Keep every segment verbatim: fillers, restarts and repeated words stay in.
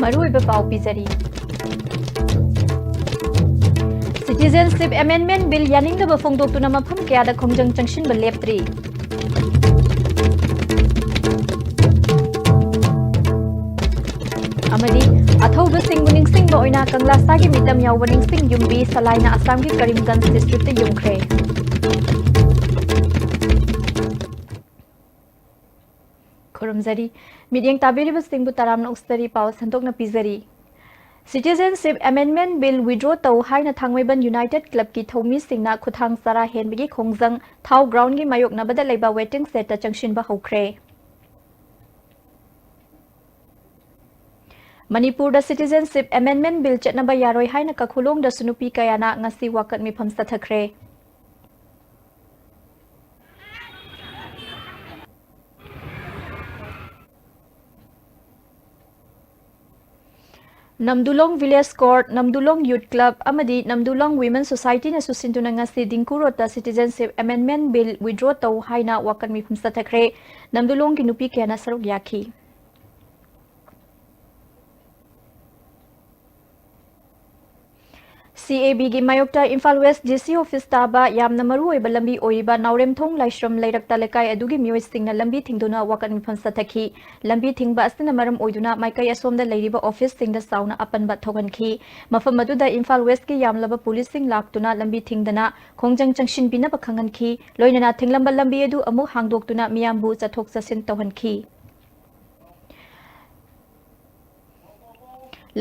ꯃꯔꯨꯑꯣꯏꯕ ꯄꯥꯎ ꯄꯤꯖꯔꯤ꯫ Citizenship Amendment Bill ꯌꯥꯅꯤꯡꯗꯕ ꯐꯣꯡꯗꯣꯛꯇꯨꯅ ꯃꯐꯝ ꯀꯌꯥꯗ ꯈꯣꯡꯖꯪ ꯆꯪꯁꯤꯟꯕ ꯂꯦꯞꯇ꯭ꯔꯤ꯫ ꯑꯃꯗꯤ ꯑꯊꯧꯕꯁꯤꯡꯕꯨ ꯅꯤꯡꯁꯤꯡꯕ ꯑꯣꯏꯅ ꯀꯪꯂꯥꯁꯥꯒꯤ ꯃꯤꯇꯝ ꯌꯥꯎꯕ ꯅꯤꯡꯁꯤꯡ ꯌꯨꯝꯕꯤ ꯁꯂꯥꯏꯅ ꯑꯁꯥꯝꯒꯤ ꯀꯔꯤꯝꯒꯟꯖ district ꯇ ꯌꯨꯝꯈ꯭ꯔꯦ꯫ ꯈꯨꯔꯨꯝꯖꯔꯤ꯫ ꯃꯤꯠꯌꯦꯡ ꯇꯥꯕꯤꯔꯤꯕꯁꯤꯡꯕꯨ ꯇꯔꯥꯝꯅ ꯑꯣꯛꯆꯔꯤ꯫ ꯄꯥꯎ ꯁꯟꯗꯣꯛꯅ ꯄꯤꯖꯔꯤ꯫ Citizenship Amendment Bill withdraw ꯇꯧ ꯍꯥꯏꯅ ꯊꯥꯡꯃꯩꯕꯟ United Club ꯀꯤ ꯊꯧꯃꯤꯁꯤꯡꯅ ꯈꯨꯊꯥꯡ ꯆꯔꯥ ꯍꯦꯟꯕꯒꯤ ꯈꯣꯡꯖꯪ ꯊꯥꯎ ground ꯒꯤ ꯃꯥꯌꯣꯛꯅꯕꯗ ꯂꯩꯕ waiting shed ꯇ ꯆꯪꯁꯤꯟꯕ ꯍꯧꯈ꯭ꯔꯦ꯫ ꯃꯅꯤꯄꯨꯔꯗ Citizenship Amendment Bill ꯆꯠꯅꯕ ꯌꯥꯔꯣꯏ ꯍꯥꯏꯅ ꯀꯈꯨꯂꯣꯡꯗꯁꯨ ꯅꯨꯄꯤ ꯀꯌꯥꯅ ꯉꯁꯤ ꯋꯥꯀꯠ ꯃꯤꯐꯝ ꯆꯠꯊꯈ꯭ꯔꯦ꯫ ꯅꯝꯗꯨꯂꯣꯡ Village Court, ꯅꯝꯗꯨꯂꯣꯡ Youth Club ꯑꯃꯗꯤ ꯅꯝꯗꯨꯂꯣꯡ Women Society ꯅꯁꯨ ꯁꯤꯟꯗꯨꯅ ꯉꯁꯤ Dingko ꯔꯣꯗꯇ Citizenship Amendment Bill withdraw ꯇꯧ ꯍꯥꯏꯅ ꯋꯥꯀꯠ ꯃꯤꯐꯝ ꯆꯠꯊꯈ꯭ꯔꯦ꯫ ꯅꯝꯗꯨꯂꯣꯡꯒꯤ ꯅꯨꯄꯤ ꯀꯌꯥꯅ ꯁꯔꯨꯛ ꯌꯥꯈꯤ꯫ C A B ꯒꯤ ꯃꯥꯌꯣꯛꯇ Imphal West D C office ꯇꯥꯕ ꯌꯥꯝꯅ ꯃꯔꯨ ꯑꯣꯏꯕ ꯂꯝꯕꯤ ꯑꯣꯏꯔꯤꯕ ꯅꯥꯎꯔꯦꯝꯊꯣꯡ ꯂꯥꯏꯁ꯭ꯔꯝ ꯂꯩꯔꯛꯇ ꯂꯩꯀꯥꯏ ꯑꯗꯨꯒꯤ ꯃꯤꯑꯣꯏꯁꯤꯡꯅ ꯂꯝꯕꯤ ꯊꯤꯡꯗꯨꯅ ꯋꯥꯀꯠ ꯃꯤꯐꯝ ꯆꯠꯊꯈꯤ꯫ ꯂꯝꯕꯤ ꯊꯤꯡꯕ ꯑꯁꯤꯅ ꯃꯔꯝ ꯑꯣꯏꯗꯨꯅ ꯃꯥꯏꯀꯩ ꯑꯁꯣꯝꯗ ꯂꯩꯔꯤꯕ office ꯁꯤꯡꯗ ꯆꯥꯎꯅ ꯑꯄꯟꯕ ꯊꯣꯛꯍꯟꯈꯤ꯫ ꯃꯐꯝ ꯑꯗꯨꯗ ꯏꯝꯐꯥꯜ West ꯀꯤ ꯌꯥꯝꯂꯕ police ꯁꯤꯡ ꯂꯥꯛꯇꯨꯅ ꯂꯝꯕꯤ ꯊꯤꯡꯗꯅ ꯈꯣꯡꯖꯪ ꯆꯪꯁꯤꯟꯕꯤꯅꯕ ꯈꯪꯍꯟꯈꯤ꯫ ꯂꯣꯏꯅꯅ ꯊꯤꯡꯂꯝꯕ ꯂꯝꯕꯤ ꯑꯗꯨ ꯑꯃꯨꯛ ꯍꯥꯡꯗꯣꯛꯇꯨꯅ ꯃꯤꯌꯥꯝꯕꯨ ꯆꯠꯊꯣꯛ ꯆꯠꯁꯤꯟ ꯇꯧꯍꯟꯈꯤ꯫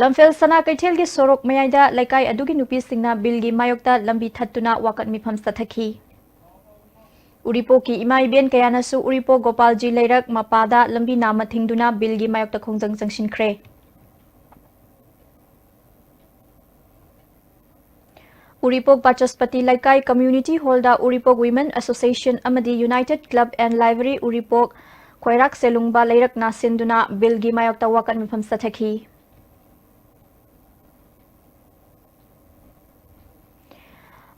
ꯂꯝꯐꯦꯜ ꯁꯅꯥ ꯀꯩꯊꯦꯜꯒꯤ ꯁꯣꯔꯣꯛ ꯃꯌꯥꯏꯗ ꯂꯩꯀꯥꯏ ꯑꯗꯨꯒꯤ ꯅꯨꯄꯤꯁꯤꯡꯅ bill ꯒꯤ ꯃꯥꯌꯣꯛꯇ ꯂꯝꯕꯤ ꯊꯠꯇꯨꯅ ꯋꯥꯀꯠ ꯃꯤꯐꯝ ꯆꯠꯊꯈꯤ꯫ ꯎꯔꯤꯄꯣꯛꯀꯤ ꯏꯃꯥ ꯏꯕꯦꯟ ꯀꯌꯥꯅꯁꯨ ꯎꯔꯤꯄꯣꯛ ꯒꯣꯄꯥꯜꯖꯤ ꯂꯩꯔꯛ ꯃꯄꯥꯗ ꯂꯝꯕꯤ ꯅꯥꯝꯃ ꯊꯤꯡꯗꯨꯅ bill ꯒꯤ ꯃꯥꯌꯣꯛꯇ ꯈꯣꯡꯖꯪ ꯆꯪꯁꯤꯟꯈ꯭ꯔꯦ꯫ ꯎꯔꯤꯄꯣꯛ ꯕꯥꯆꯁꯄꯇꯤ ꯂꯩꯀꯥꯏ community hall ꯗ ꯎꯔꯤꯄꯣꯛ Women Association ꯑꯃꯗꯤ United Club and Library ꯎꯔꯤꯄꯣꯛ ꯈ꯭ꯋꯥꯏꯔꯥꯛ ꯁꯦꯂꯨꯡꯕ ꯂꯩꯔꯛꯅ ꯁꯤꯟꯗꯨꯅ bill ꯒꯤ ꯃꯥꯌꯣꯛꯇ ꯋꯥꯀꯠ ꯃꯤꯐꯝ ꯆꯠꯊꯈꯤ꯫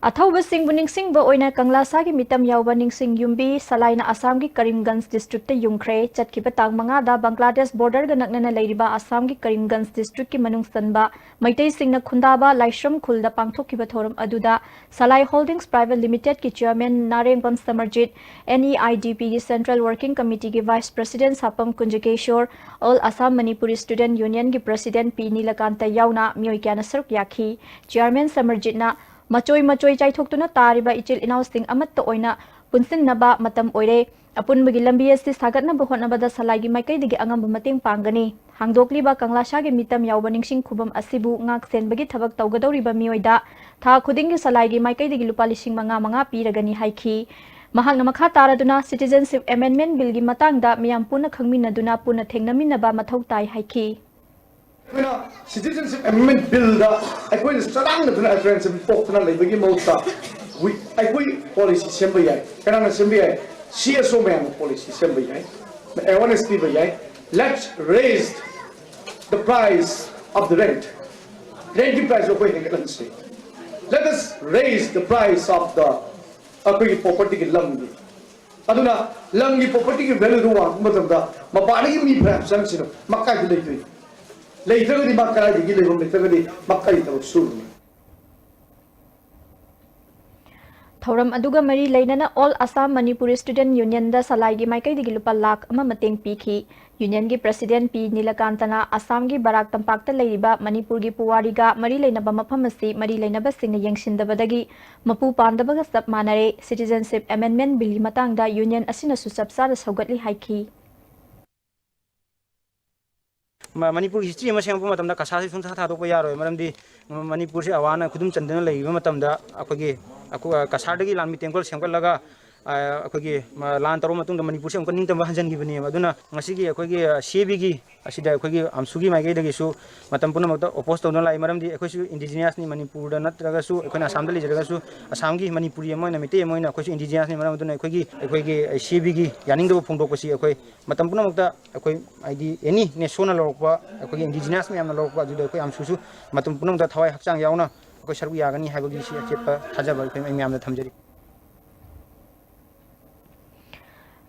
ꯑꯊꯧꯕꯁꯤꯡꯕꯨ ꯅꯤꯡꯁꯤꯡꯕ ꯑꯣꯏꯅ ꯀꯪꯂꯥꯁꯥꯒꯤ ꯃꯤꯇꯝ ꯌꯥꯎꯕ ꯅꯤꯡꯁꯤꯡ ꯌꯨꯝꯕꯤ ꯁꯂꯥꯏꯅ ꯑꯁꯥꯝꯒꯤ ꯀꯔꯤꯝꯒꯟꯖ ꯗꯤꯁꯇ꯭ꯔꯤꯛꯇ ꯌꯨꯝꯈ꯭ꯔꯦ꯫ ꯆꯠꯈꯤꯕ ꯇꯥꯡ ꯃꯉꯥꯗ ꯕꯪꯒ꯭ꯂꯥꯗꯦꯁ ꯕꯣꯔꯗꯔꯒ ꯅꯛꯅꯅ ꯂꯩꯔꯤꯕ ꯑꯁꯥꯝꯒꯤ ꯀꯔꯤꯝꯒꯟꯖ ꯗꯤꯁꯇ꯭ꯔꯤꯛꯀꯤ ꯃꯅꯨꯡ ꯆꯟꯕ ꯃꯩꯇꯩꯁꯤꯡꯅ ꯈꯨꯟꯗꯥꯕ ꯂꯥꯏꯁ꯭ꯔꯝ ꯈꯨꯜꯗ ꯄꯥꯡꯊꯣꯛꯈꯤꯕ ꯊꯧꯔꯝ ꯑꯗꯨꯗ ꯁꯂꯥꯏ ꯍꯣꯜꯗꯤꯡꯁ ꯄ꯭ꯔꯥꯏꯚꯦꯠ ꯂꯤꯃꯤꯇꯦꯗꯀꯤ chairman Narengbam Samarjit, N E I D ꯄꯤꯒꯤ ꯁꯦꯟꯇ꯭ꯔꯦꯜ ꯋꯥꯔꯀꯤꯡ ꯀꯃꯤꯇꯤꯒꯤ vice president Sapam Kunjakesor, all Assam Manipuri student ꯌꯨꯅꯤꯌꯟꯒꯤ ꯄ꯭ꯔꯁꯤꯗꯦꯟꯠ ꯄꯤ ꯅꯤꯂꯀꯥꯟꯇ ꯌꯥꯎꯅ ꯃꯤꯑꯣꯏ ꯀꯌꯥꯅ ꯁꯔꯨꯛ ꯌꯥꯈꯤ꯫ ꯆꯤꯌꯔꯃꯦꯟ ꯁꯃꯔꯖꯤꯠꯅ ꯃꯆꯣꯏ ꯃꯆꯣꯏ ꯆꯥꯏꯊꯣꯛꯇꯨꯅ ꯇꯥꯔꯤꯕ ꯏꯆꯤꯜ ꯏꯅꯥꯎꯁꯤꯡ ꯑꯃꯠꯇ ꯑꯣꯏꯅ ꯄꯨꯟꯁꯤꯟꯅꯕ ꯃꯇꯝ ꯑꯣꯏꯔꯦ꯫ ꯑꯄꯨꯟꯕꯒꯤ ꯂꯝꯕꯤ ꯑꯁꯤ ꯁꯥꯒꯠꯅꯕ ꯍꯣꯠꯅꯕꯗ ꯁꯂꯥꯏꯒꯤ ꯃꯥꯏꯀꯩꯗꯒꯤ ꯑꯉꯝꯕ ꯃꯇꯦꯡ ꯄꯥꯡꯒꯅꯤ꯫ ꯍꯥꯡꯗꯣꯛꯂꯤꯕ ꯀꯪꯂꯥꯁꯥꯒꯤ ꯃꯤꯇꯝ ꯌꯥꯎꯕ ꯅꯤꯡꯁꯤꯡ ꯈꯨꯕꯝ ꯑꯁꯤꯕꯨ ꯉꯥꯛ ꯁꯦꯟꯕꯒꯤ ꯊꯕꯛ ꯇꯧꯒꯗꯧꯔꯤꯕ ꯃꯤꯑꯣꯏꯗ ꯊꯥ ꯈꯨꯗꯤꯡꯒꯤ ꯁꯂꯥꯏꯒꯤ ꯃꯥꯏꯀꯩꯗꯒꯤ ꯂꯨꯄꯥ ꯂꯤꯁꯤꯡ ꯃꯉꯥ ꯃꯉꯥ ꯄꯤꯔꯒꯅꯤ ꯍꯥꯏꯈꯤ꯫ ꯃꯍꯥꯛꯅ ꯃꯈꯥ ꯇꯥꯔꯗꯨꯅ Citizenship Amendment Billꯒꯤ ꯃꯇꯥꯡꯗ ꯃꯤꯌꯥꯝ ꯄꯨꯟꯅ ꯈꯪꯃꯤꯟꯅꯗꯨꯅ ꯄꯨꯟꯅ ꯊꯦꯡꯅꯃꯤꯟꯅꯕ ꯃꯊꯧ ꯇꯥꯏ ꯍꯥꯏꯈꯤ꯫ ꯑꯩꯈꯣꯏꯅ Citizenship Amendment Billꯗ ꯑꯩꯈꯣꯏꯅ ꯆꯔꯥꯡꯅꯗꯨꯅ apprehension ꯄꯣꯛꯇꯅ ꯂꯩꯕꯒꯤ ꯃꯍꯨꯠꯇ, we- ꯑꯩꯈꯣꯏ policy ꯁꯦꯝꯕ ꯌꯥꯏ꯫ ꯀꯅꯥꯅ ꯁꯦꯝꯕ ꯌꯥꯏ? ꯁꯤ ꯑꯦꯁ ꯑꯣ ꯃꯌꯥꯝꯅ policy ꯁꯦꯝꯕ ꯌꯥꯏ, awareness ꯄꯤꯕ ꯌꯥꯏ꯫ Let's raise the price of the rent. Rentꯀꯤ price ꯑꯩꯈꯣꯏ ꯍꯦꯟꯒꯠꯍꯟꯁꯤ꯫ Let us raise the price of the ꯑꯩꯈꯣꯏꯒꯤ propertyꯒꯤ, ꯂꯝꯒꯤ꯫ ꯑꯗꯨꯅ ꯂꯝꯒꯤ propertyꯒꯤ valueꯗꯨ ꯋꯥꯡꯉꯛꯄ ꯃꯇꯝꯗ ꯃꯄꯥꯟꯗꯒꯤ ꯃꯤ ꯐꯅꯌꯥꯝ ꯆꯪꯁꯤꯅ ꯃꯀꯥꯏꯗ ꯂꯩꯗꯣꯏꯅꯣ? ꯂꯩꯇ꯭ꯔꯒꯗꯤ ꯃꯥ ꯀꯗꯥꯏꯗꯒꯤ ꯂꯩꯐꯝ ꯂꯩꯇ꯭ꯔꯒꯗꯤ ꯃꯀꯥꯏ ꯊꯕꯛ ꯁꯨꯔꯨꯅꯤ? ꯊꯧꯔꯝ ꯑꯗꯨꯒ ꯃꯔꯤ ꯂꯩꯅꯅ All Assam Manipuri Student Unionꯗ ꯁꯂꯥꯏꯒꯤ ꯃꯥꯏꯀꯩꯗꯒꯤ ꯂꯨꯄꯥ ꯂꯥꯈ ꯑꯃ ꯃꯇꯦꯡ ꯄꯤꯈꯤ꯫ ꯌꯨꯅꯤꯌꯟꯒꯤ ꯄ꯭ꯔꯁꯤꯗꯦꯟꯠ ꯄꯤ ꯅꯤꯂꯀꯥꯟꯇꯅ ꯑꯁꯥꯝꯒꯤ ꯕꯔꯥꯛ ꯇꯝꯄꯥꯛꯇ ꯂꯩꯔꯤꯕ ꯃꯅꯤꯄꯨꯔꯒꯤ ꯄꯨꯋꯥꯔꯤꯒ ꯃꯔꯤ ꯂꯩꯅꯕ ꯃꯐꯝ ꯑꯁꯤ ꯃꯔꯤ ꯂꯩꯅꯕꯁꯤꯡꯅ ꯌꯦꯡꯁꯤꯟꯗꯕꯗꯒꯤ ꯃꯄꯨ ꯄꯥꯟꯗꯕꯒ ꯆꯞ ꯃꯥꯟꯅꯔꯦ꯫ Citizenship Amendment Billꯒꯤ ꯃꯇꯥꯡꯗ ꯌꯨꯅꯤꯌꯟ ꯑꯁꯤꯅꯁꯨ ꯆꯞ ꯆꯥꯅ ꯁꯧꯒꯠꯂꯤ ꯍꯥꯏꯈꯤ꯫ ꯃ- ꯃꯅꯤꯄꯨꯔꯒꯤ ꯍꯤꯁꯇ꯭ꯔꯤ ꯑꯃ ꯁꯦꯝꯃꯛꯄ ꯃꯇꯝꯗ ꯀꯁꯥꯔꯁꯤ ꯁꯨꯡꯊꯥ ꯊꯥꯗꯣꯛꯄ ꯌꯥꯔꯣꯏ꯫ ꯃꯔꯝꯗꯤ ꯃ- ꯃꯅꯤꯄꯨꯔꯁꯤ ꯑꯋꯥꯅ ꯈꯨꯗꯨꯝ ꯆꯟꯗꯨꯅ ꯂꯩꯔꯤꯕ ꯃꯇꯝꯗ ꯑꯩꯈꯣꯏꯒꯤ ꯑꯩꯈꯣꯏ ꯀꯁꯥꯔꯗꯒꯤ ꯂꯥꯟꯃꯤ ꯇꯦꯡꯒꯣꯜ ꯁꯦꯝꯒꯠꯂꯒ ꯑ, ꯑꯩꯈꯣꯏꯒꯤ ꯃ- ꯂꯥꯟ ꯇꯧꯔꯕ ꯃꯇꯨꯡꯗ ꯃꯅꯤꯄꯨꯔꯁꯤ ꯑꯃꯨꯛꯀ ꯅꯤꯡꯇꯝꯕ ꯍꯟꯖꯤꯟꯈꯤꯕꯅꯦꯕ꯫ ꯑꯗꯨꯅ ꯉꯁꯤꯒꯤ ꯑꯩꯈꯣꯏꯒꯤ ꯁꯤ ꯑꯦ ꯕꯤꯒꯤ ꯑꯁꯤꯗ ꯑꯩꯈꯣꯏꯒꯤ ꯑꯝꯁꯨꯒꯤ ꯃꯥꯏꯀꯩꯗꯒꯤꯁꯨ ꯃꯇꯝ ꯄꯨꯝꯅꯃꯛꯇ ꯑꯣꯄꯣꯖ ꯇꯧꯗꯨꯅ ꯂꯥꯛꯏ꯫ ꯃꯔꯝꯗꯤ ꯑꯩꯈꯣꯏꯁꯨ ꯏꯟꯗꯤꯖꯤꯅ꯭ꯌꯥꯁꯅꯤ, ꯃꯅꯤꯄꯨꯔꯗ ꯅꯠꯇ꯭ꯔꯒꯁꯨ ꯑꯩꯈꯣꯏꯅ ꯑꯁꯥꯝꯗ ꯂꯩꯖꯔꯒꯁꯨ ꯑꯁꯥꯝꯒꯤ ꯃꯅꯤꯄꯨꯔꯤ ꯑꯃ ꯑꯣꯏꯅ, ꯃꯩꯇꯩ ꯑꯃ ꯑꯣꯏꯅ ꯑꯩꯈꯣꯏꯁꯨ ꯏꯟꯗꯤꯖꯤꯅ꯭ꯌꯥꯁꯅꯤ꯫ ꯃꯔꯝ ꯑꯗꯨꯅ ꯑꯩꯈꯣꯏꯒꯤ ꯑꯩꯈꯣꯏꯒꯤ ꯁꯤ ꯑꯦ ꯕꯤꯒꯤ ꯌꯥꯅꯤꯡꯗꯕ ꯐꯣꯡꯗꯣꯛꯄꯁꯤ ꯑꯩꯈꯣꯏ ꯃꯇꯝ ꯄꯨꯝꯅꯃꯛꯇ ꯑꯩꯈꯣꯏ ꯍꯥꯏꯗꯤ ꯑꯦꯅꯤ ꯅꯦꯁꯣꯅ ꯂꯧꯔꯛꯄ, ꯑꯩꯈꯣꯏꯒꯤ ꯏꯟꯗꯤꯖꯤꯅ꯭ꯌꯥꯁ ꯃꯌꯥꯝꯅ ꯂꯧꯔꯛꯄ, ꯑꯗꯨꯗ ꯑꯩꯈꯣꯏ ꯑꯝꯁꯨꯁꯨ ꯃꯇꯝ ꯄꯨꯝꯅꯃꯛꯇ ꯊꯋꯥꯏ ꯍꯛꯆꯥꯡ ꯌꯥꯎꯅ ꯑꯩꯈꯣꯏ ꯁꯔꯨꯛ ꯌꯥꯒꯅꯤ ꯍꯥꯏꯕꯒꯤ ꯁꯤ ꯑꯆꯦꯠꯄ ꯊꯥꯖꯕ ꯑꯩꯈꯣꯏ ꯃꯌꯥꯝꯗ ꯊꯝꯖꯔꯤ꯫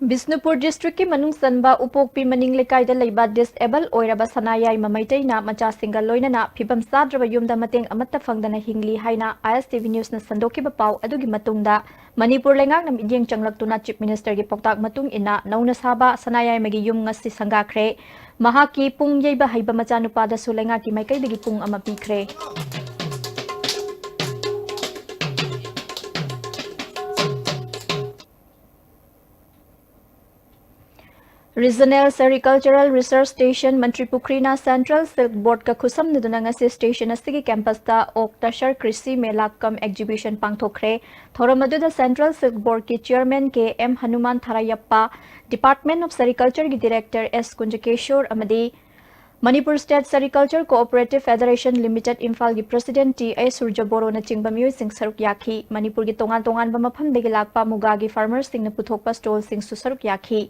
ꯕꯤꯁꯅꯨꯄꯨꯔ ꯗꯤꯁꯇ꯭ꯔꯤꯛꯀꯤ ꯃꯅꯨꯡ ꯆꯟꯕ ꯎꯄꯣꯛꯄꯤ ꯃꯅꯤꯡ ꯂꯩꯀꯥꯏꯗ ꯂꯩꯕ ꯗꯤꯁꯑꯦꯕꯜ ꯑꯣꯏꯔꯕ ꯁꯅꯥꯌꯥꯏꯃ ꯃꯩꯇꯩꯅ ꯃꯆꯥꯁꯤꯡꯒ ꯂꯣꯏꯅꯅ ꯐꯤꯕꯝ ꯆꯥꯗ꯭ꯔꯕ ꯌꯨꯝꯗ ꯃꯇꯦꯡ ꯑꯃꯠꯇ ꯐꯪꯗꯅ ꯍꯤꯡꯂꯤ ꯍꯥꯏꯅ ꯑꯥꯏ ꯑꯦꯁ ꯇꯤ ꯚꯤ ꯅ꯭ꯌꯨꯁꯅ ꯁꯟꯗꯣꯛꯈꯤꯕ ꯄꯥꯎ ꯑꯗꯨꯒꯤ ꯃꯇꯨꯡꯗ ꯃꯅꯤꯄꯨꯔ ꯂꯩꯉꯥꯛꯅ ꯃꯤꯠꯌꯦꯡ ꯆꯪꯂꯛꯇꯨꯅ ꯆꯤꯐ ꯃꯤꯅꯤꯁꯇꯔꯒꯤ ꯄꯥꯎꯇꯥꯛ ꯃꯇꯨꯡ ꯏꯟꯅ ꯅꯧꯅ ꯁꯥꯕ ꯁꯅꯥꯌꯥꯏꯃꯒꯤ ꯌꯨꯝ ꯉꯁꯤ ꯁꯪꯒꯥꯈ꯭ꯔꯦ꯫ ꯃꯍꯥꯛꯀꯤ ꯄꯨꯡ ꯌꯩꯕ ꯍꯩꯕ ꯃꯆꯥꯅꯨꯄꯥꯗꯁꯨ ꯂꯩꯉꯥꯛꯀꯤ ꯃꯥꯏꯀꯩꯗꯒꯤ ꯄꯨꯡ ꯑꯃ ꯄꯤꯈ꯭ꯔꯦ꯫ Regional Sericultural Research Station ꯃꯟꯇ꯭ꯔꯤ ꯄꯨꯈ꯭ꯔꯤꯅ Central Silk Boardꯀ ꯈꯨꯠꯁꯝꯅꯗꯨꯅ ꯉꯁꯤ station ꯑꯁꯤꯒꯤ campusꯇ ꯑꯣꯛ ꯇꯁꯔ ꯀ꯭ꯔꯤꯁꯤ ꯃꯦꯂꯥ cum exhibition ꯄꯥꯡꯊꯣꯛꯈ꯭ꯔꯦ꯫ ꯊꯧꯔꯝ ꯑꯗꯨꯗ Central Silk Boardꯀꯤ chairman ꯀꯦ ꯑꯦꯝ ꯍꯅꯨꯃꯥꯟ ꯊꯥꯔꯥꯌꯞꯄ, Department of Sericultureꯒꯤ director ꯑꯦꯁ ꯀꯨꯟꯖꯀꯦꯁꯣꯔ ꯑꯃꯗꯤ Manipur State Sericulture Cooperative Federation Limited ꯏꯝꯐꯥꯜꯒꯤ president ꯇꯤ ꯑꯦ ꯁꯨꯔꯖ ꯕꯣꯔꯣꯅꯆꯤꯡꯕ ꯃꯤꯑꯣꯏꯁꯤꯡ ꯁꯔꯨꯛ ꯌꯥꯈꯤ꯫ ꯃꯅꯤꯄꯨꯔꯒꯤ ꯇꯣꯉꯥꯟ ꯇꯣꯉꯥꯟꯕ ꯃꯐꯝꯗꯒꯤ ꯂꯥꯛꯄ ꯃꯨꯒꯥꯒꯤ farmerꯁꯤꯡꯅ ꯄꯨꯊꯣꯛꯄ stallꯁꯤꯡꯁꯨ ꯁꯔꯨꯛ ꯌꯥꯈꯤ꯫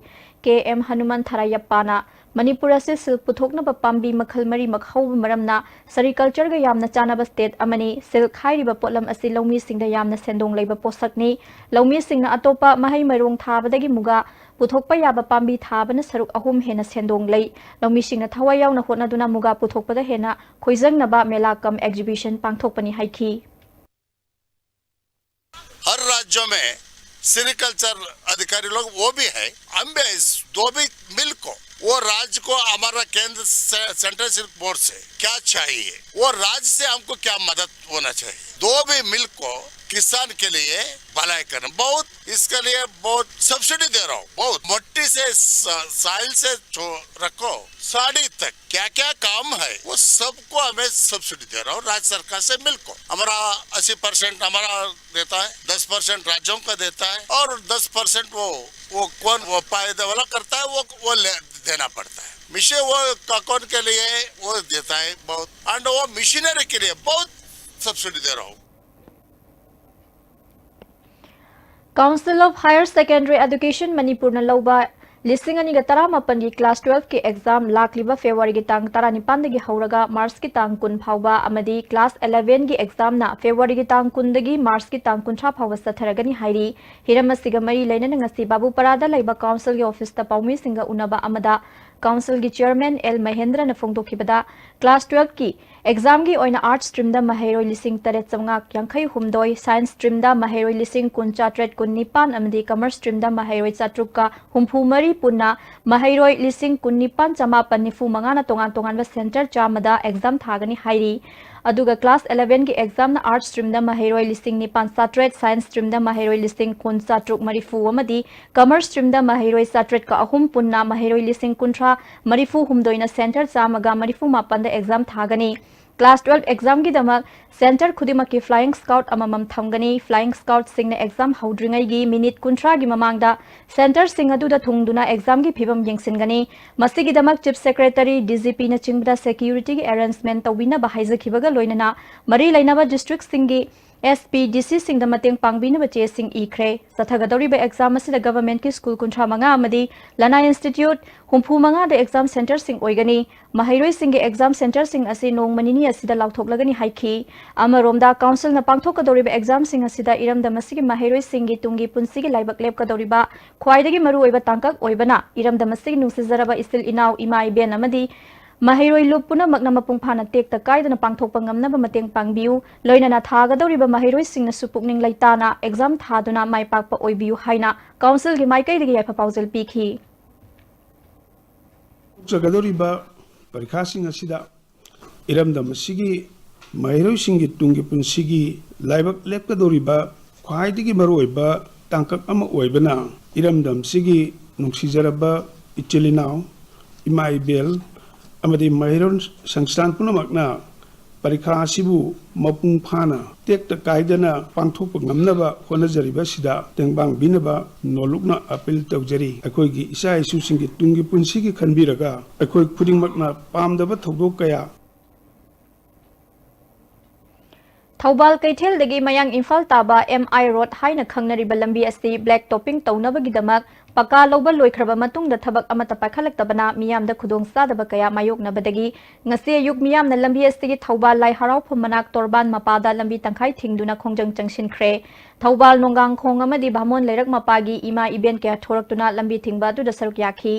ꯀꯦ ꯑꯦꯝ ꯍꯅꯨꯃꯟ ꯊꯔꯥꯌꯞꯄꯥꯅ ꯃꯅꯤꯄꯨꯔ ꯑꯁꯤ silk ꯄꯨꯊꯣꯛꯅꯕ ꯄꯥꯝꯕꯤ ꯃꯈꯜ ꯃꯔꯤꯃꯛ ꯍꯧꯕ ꯃꯔꯝꯅ sericultureꯒ ꯌꯥꯝꯅ ꯆꯥꯟꯅꯕ state ꯑꯃꯅꯤ꯫ Silk ꯍꯥꯏꯔꯤꯕ ꯄꯣꯠꯂꯝ ꯑꯁꯤ ꯂꯧꯃꯤꯁꯤꯡꯗ ꯌꯥꯝꯅ ꯁꯦꯟꯗꯣꯡ ꯂꯩꯕ ꯄꯣꯠꯁꯛꯅꯤ꯫ ꯂꯧꯃꯤꯁꯤꯡꯅ ꯑꯇꯣꯞꯄ ꯃꯍꯩ ꯃꯔꯣꯡ ꯊꯥꯕꯗꯒꯤ ꯃꯨꯒꯥ ꯄꯨꯊꯣꯛꯄ ꯌꯥꯕ ꯄꯥꯝꯕꯤ ꯊꯥꯕꯅ ꯁꯔꯨꯛ ꯑꯍꯨꯝ ꯍꯦꯟꯅ ꯁꯦꯟꯗꯣꯡ ꯂꯩ꯫ ꯂꯧꯃꯤꯁꯤꯡꯅ ꯊꯋꯥꯏ ꯌꯥꯎꯅ ꯍꯣꯠꯅꯗꯨꯅ ꯃꯨꯒꯥ ꯄꯨꯊꯣꯛꯄꯗ ꯍꯦꯟꯅ ꯈꯣꯏꯖꯪꯅꯕ ꯃꯦꯂꯥ cum exhibition ꯄꯥꯡꯊꯣꯛꯄꯅꯤ ꯍꯥꯏꯈꯤ꯫ हर राज्यों में सेरिकल्चर अधिकारी लोग वो भी है, हम भी है, इस दो भी मिल को वो राज्य को हमारा केंद्र से, सेंट्रल सिल्क बोर्ड से क्या चाहिए, वो राज्य से हमको क्या मदद होना चाहिए, दो भी मिल को किसान के लिए भलाई करना बहुत, इसके लिए बहुत सब्सिडी दे रहा हूँ, बहुत मट्टी से, साइल से रखो साड़ी तक क्या क्या काम है वो सबको हमें सब्सिडी दे रहा हूँ राज्य सरकार से मिलकर। हमारा अस्सी परसेंट हमारा देता है, दस परसेंट राज्यों का देता है और दस परसेंट वो वो कौन वो फायदा वाला करता है वो वो ले, देना पड़ता है। मिशन वो अकाउंट के लिए वो देता है बहुत, एंड वो मशीनरी के लिए बहुत सब्सिडी दे रहा हूँ। Council of Higher Secondary Education ꯃꯅꯤꯄꯨꯔꯅ ꯂꯧꯕ ꯂꯤꯁꯤꯡ ꯑꯅꯤꯒ ꯇꯔꯥꯃꯥꯄꯟꯒꯤ class twelve ꯀꯤ exam ꯂꯥꯛꯂꯤꯕ February ꯒꯤ ꯇꯥꯡ ꯇꯔꯥꯅꯤꯄꯥꯟꯗꯒꯤ ꯍꯧꯔꯒ March ꯀꯤ ꯇꯥꯡ ꯀꯨꯟ ꯐꯥꯎꯕ ꯑꯃꯗꯤ class eleven ꯒꯤ exam ꯅ February ꯒꯤ ꯇꯥꯡ ꯀꯨꯟꯗꯒꯤ March ꯀꯤ ꯇꯥꯡ ꯀꯨꯟꯊ꯭ꯔꯥ ꯐꯥꯎꯕ ꯆꯠꯊꯔꯒꯅꯤ ꯍꯥꯏꯔꯤ꯫ ꯍꯤꯔꯝ ꯑꯁꯤꯒ ꯃꯔꯤ ꯂꯩꯅꯅ ꯉꯁꯤ ꯕꯥꯕꯨꯄꯥꯔꯥꯗ ꯂꯩꯕ council ꯒꯤ office ꯇ ꯄꯥꯎꯃꯤꯁꯤꯡꯒ ꯎꯅꯕ ꯑꯃꯗ council ꯒꯤ chairman ꯑꯦꯜ ꯃꯍꯦꯟꯗ꯭ꯔꯅ ꯐꯣꯡꯗꯣꯛꯈꯤꯕꯗ, class twelve ꯀꯤ exam ꯒꯤ ꯑꯣꯏꯅ arts stream ꯗ ꯃꯍꯩꯔꯣꯏ ꯂꯤꯁꯤꯡ ꯇꯔꯦꯠ ꯆꯥꯝꯃꯉꯥ ꯌꯥꯡꯈꯩ ꯍꯨꯝꯗꯣꯏ, science stream ꯗ ꯃꯍꯩꯔꯣꯏ ꯂꯤꯁꯤꯡ ꯀꯨꯟ ꯆꯥꯇ꯭ꯔꯦꯠ ꯀꯨꯟ ꯅꯤꯄꯥꯟ ꯑꯃꯗꯤ commerce stream ꯗ ꯃꯍꯩꯔꯣꯏ ꯆꯥꯇ꯭ꯔꯨꯛꯀ ꯍꯨꯝꯐꯨ ꯃꯔꯤ ꯄꯨꯟꯅ ꯃꯍꯩꯔꯣꯏ ꯂꯤꯁꯤꯡ ꯀꯨꯟ ꯅꯤꯄꯥꯟ ꯆꯥꯃꯥꯄꯟ ꯅꯤꯐꯨ ꯃꯉꯥꯅ ꯇꯣꯉꯥꯟ ꯇꯣꯉꯥꯟꯕ centre ꯆꯥꯝꯃꯗ exam ꯊꯥꯒꯅꯤ ꯍꯥꯏꯔꯤ꯫ ꯑꯗꯨꯒ class eleven ꯒꯤ exam ꯅ arts stream ꯗ ꯃꯍꯩꯔꯣꯏ ꯂꯤꯁꯤꯡ ꯅꯤꯄꯥꯟ ꯆꯥꯇ꯭ꯔꯦꯠ, science stream ꯗ ꯃꯍꯩꯔꯣꯏ ꯂꯤꯁꯤꯡ ꯀꯨꯟ ꯆꯥꯇ꯭ꯔꯨꯛ ꯃꯔꯤꯐꯨ ꯑꯃꯗꯤ commerce stream ꯗ ꯃꯍꯩꯔꯣꯏ ꯆꯥꯇ꯭ꯔꯦꯠꯀ ꯑꯍꯨꯝ ꯄꯨꯟꯅ ꯃꯍꯩꯔꯣꯏ ꯂꯤꯁꯤꯡ ꯀꯨꯟꯊ꯭ꯔꯥ ꯃꯔꯤꯐꯨ ꯍꯨꯝꯗꯣꯏꯅ centre ꯆꯥꯝꯃꯒ ꯃꯔꯤꯐꯨ ꯃꯥꯄꯟꯗ exam ꯊꯥꯒꯅꯤ꯫ Class twelve exam ꯒꯤꯗꯃꯛ centre ꯈꯨꯗꯤꯡꯃꯛꯀꯤ flying scout ꯑꯃꯃꯝ ꯊꯝꯒꯅꯤ꯫ Flying scout ꯁꯤꯡꯅ exam ꯍꯧꯗ꯭ꯔꯤꯉꯩꯒꯤ minute ꯀꯨꯟꯊ꯭ꯔꯥꯒꯤ ꯃꯃꯥꯡꯗ centre ꯁꯤꯡ ꯑꯗꯨꯗ ꯊꯨꯡꯗꯨꯅ exam ꯒꯤ ꯐꯤꯚꯝ ꯌꯦꯡꯁꯤꯟꯒꯅꯤ꯫ ꯃꯁꯤꯒꯤꯗꯃꯛ Chief Secretary, D G P ꯅꯆꯤꯡꯕꯗ security ꯒꯤ arrangement ꯇꯧꯕꯤꯅꯕ ꯍꯥꯏꯖꯈꯤꯕꯒ ꯂꯣꯏꯅꯅ ꯃꯔꯤ ꯂꯩꯅꯕ district ꯁꯤꯡꯒꯤ S P, D C ꯁꯤꯡꯗ ꯃꯇꯦꯡ ꯄꯥꯡꯕꯤꯅꯕ ꯆꯦꯁꯤꯡ ꯏꯈ꯭ꯔꯦ꯫ ꯆꯠꯊꯒꯗꯧꯔꯤꯕ exam ꯑꯁꯤꯗ government ꯀꯤ school ꯀꯨꯟꯊ꯭ꯔꯥ ꯃꯉꯥ ꯑꯃꯗꯤ ꯂꯅꯥꯏ institute ꯍꯨꯝꯐꯨ ꯃꯉꯥꯗ exam centre ꯁꯤꯡ ꯑꯣꯏꯒꯅꯤ꯫ ꯃꯍꯩꯔꯣꯏꯁꯤꯡꯒꯤ exam centre ꯁꯤꯡ ꯑꯁꯤ ꯅꯣꯡꯃ ꯅꯤꯅꯤ ꯑꯁꯤꯗ ꯂꯥꯎꯊꯣꯛꯂꯒꯅꯤ ꯍꯥꯏꯈꯤ꯫ ꯑꯃꯔꯣꯝꯗ, council ꯅ ꯄꯥꯡꯊꯣꯛꯀꯗꯧꯔꯤꯕ exam ꯁꯤꯡ ꯑꯁꯤꯗ ꯏꯔꯝꯗꯝ ꯑꯁꯤꯒꯤ ꯃꯍꯩꯔꯣꯏꯁꯤꯡꯒꯤ ꯇꯨꯡꯒꯤ ꯄꯨꯟꯁꯤꯒꯤ ꯂꯥꯏꯕꯛ ꯂꯦꯞꯀꯗꯧꯔꯤꯕ ꯈ꯭ꯋꯥꯏꯗꯒꯤ ꯃꯔꯨꯑꯣꯏꯕ ꯇꯥꯡꯀꯛ ꯑꯣꯏꯕꯅ, ꯏꯔꯝꯗꯝ ꯑꯁꯤꯒꯤ ꯅꯨꯡꯁꯤꯖꯔꯕ ꯏꯆꯤꯜ ꯏꯅꯥꯎ, ꯏꯃꯥ ꯏꯕꯦꯟ ꯑꯃꯗꯤ ꯃꯍꯩꯔꯣꯏ ꯂꯨꯞ ꯄꯨꯝꯅꯃꯛꯅ ꯃꯄꯨꯡ ꯐꯥꯅ ꯇꯦꯛꯇ ꯀꯥꯏꯗꯅ ꯄꯥꯡꯊꯣꯛꯄ ꯉꯝꯅꯕ ꯃꯇꯦꯡ ꯄꯥꯡꯕꯤꯌꯨ꯫ ꯂꯣꯏꯅꯅ ꯊꯥꯒꯗꯧꯔꯤꯕ ꯃꯍꯩꯔꯣꯏꯁꯤꯡꯅꯁꯨ ꯄꯨꯛꯅꯤꯡ ꯂꯩꯇꯥꯅ exam ꯊꯥꯗꯨꯅ ꯃꯥꯏ ꯄꯥꯛꯄ ꯑꯣꯏꯕꯤꯌꯨ ꯍꯥꯏꯅ council ꯒꯤ ꯃꯥꯏꯀꯩꯗꯒꯤ ꯌꯥꯏꯐ ꯄꯥꯎꯖꯦꯜ ꯄꯤꯈꯤ꯫ ꯍꯧꯖꯒꯗꯧꯔꯤꯕ ꯄꯔꯤꯈꯥꯁꯤꯡ ꯑꯁꯤꯗ ꯏꯔꯝꯗꯝ ꯑꯁꯤꯒꯤ ꯃꯍꯩꯔꯣꯏꯁꯤꯡꯒꯤ ꯇꯨꯡꯒꯤ ꯄꯨꯟꯁꯤꯒꯤ ꯂꯥꯏꯕꯛ ꯂꯦꯞꯀꯗꯧꯔꯤꯕ ꯈ꯭ꯋꯥꯏꯗꯒꯤ ꯃꯔꯨꯑꯣꯏꯕ ꯇꯥꯡꯀꯛ ꯑꯃ ꯑꯣꯏꯕꯅ, ꯏꯔꯝꯗꯝꯁꯤꯒꯤ ꯅꯨꯡꯁꯤꯖꯔꯕ ꯏꯆꯤꯜ ꯏꯅꯥꯎ, ꯏꯃꯥ ꯏꯕꯦꯜ ꯑꯃꯗꯤ ꯃꯍꯩꯔꯣꯏ ꯁꯪꯁꯊꯥꯟ ꯄꯨꯝꯅꯃꯛꯅ ꯄꯔꯤꯈꯥ ꯑꯁꯤꯕꯨ ꯃꯄꯨꯡ ꯐꯥꯅ, ꯇꯦꯛꯇ ꯀꯥꯏꯗꯅ ꯄꯥꯡꯊꯣꯛꯄ ꯉꯝꯅꯕ ꯍꯣꯠꯅꯖꯔꯤꯕ ꯑꯁꯤꯗ ꯇꯦꯡꯕꯥꯡꯕꯤꯅꯕ ꯅꯣꯜꯂꯨꯛꯅ appeal ꯇꯧꯖꯔꯤ꯫ ꯑꯩꯈꯣꯏꯒꯤ ꯏꯆꯥ ꯏꯁꯨꯁꯤꯡꯒꯤ ꯇꯨꯡꯒꯤ ꯄꯨꯟꯁꯤꯒꯤ ꯈꯟꯕꯤꯔꯒ, ꯑꯩꯈꯣꯏ ꯈꯨꯗꯤꯡꯃꯛꯅ ꯄꯥꯝꯗꯕ ꯊꯧꯗꯣꯛ ꯀꯌꯥ ꯊꯧꯕꯥꯜ ꯀꯩꯊꯦꯜꯗꯒꯤ ꯃꯌꯥꯡ ꯏꯝꯐꯥꯜ ꯇꯥꯕ ꯑꯦꯝ ꯑꯥꯏ ꯔꯣꯗ ꯍꯥꯏꯅ ꯈꯪꯅꯔꯤꯕ ꯂꯝꯕꯤ ꯑꯁꯤ ꯕ꯭ꯂꯦꯛ ꯇꯣꯞꯄꯤꯡ ꯇꯧꯅꯕꯒꯤꯗꯃꯛ ꯄꯀꯥ ꯂꯧꯕ ꯂꯣꯏꯈ꯭ꯔꯕ ꯃꯇꯨꯡꯗ ꯊꯕꯛ ꯑꯃꯠꯇ ꯄꯥꯏꯈꯠꯂꯛꯇꯕꯅ ꯃꯤꯌꯥꯝꯗ ꯈꯨꯗꯣꯡꯆꯥꯗꯕ ꯀꯌꯥ ꯃꯥꯌꯣꯛꯅꯕꯗꯒꯤ ꯉꯁꯤ ꯑꯌꯨꯛ ꯃꯤꯌꯥꯝꯅ ꯂꯝꯕꯤ ꯑꯁꯤꯒꯤ ꯊꯧꯕꯥꯜ ꯂꯥꯏ ꯍꯔꯥꯎꯐꯝ ꯃꯅꯥꯛ ꯇꯣꯔꯕꯥꯟ ꯃꯄꯥꯗ ꯂꯝꯕꯤ ꯇꯪꯈꯥꯏ ꯊꯤꯡꯗꯨꯅ ꯈꯣꯡꯖꯪ ꯆꯪꯁꯤꯟꯈ꯭ꯔꯦ꯫ ꯊꯧꯕꯥꯜ ꯅꯣꯡꯒꯥꯡꯈꯣꯡ ꯑꯃꯗꯤ ꯚꯥꯃꯣꯟ ꯂꯩꯔꯛ ꯃꯄꯥꯒꯤ ꯏꯃꯥ ꯏꯕꯦꯟ ꯀꯌꯥ ꯊꯣꯔꯛꯇꯨꯅ ꯂꯝꯕꯤ ꯊꯤꯡꯕ ꯑꯗꯨꯗ ꯁꯔꯨꯛ ꯌꯥꯈꯤ꯫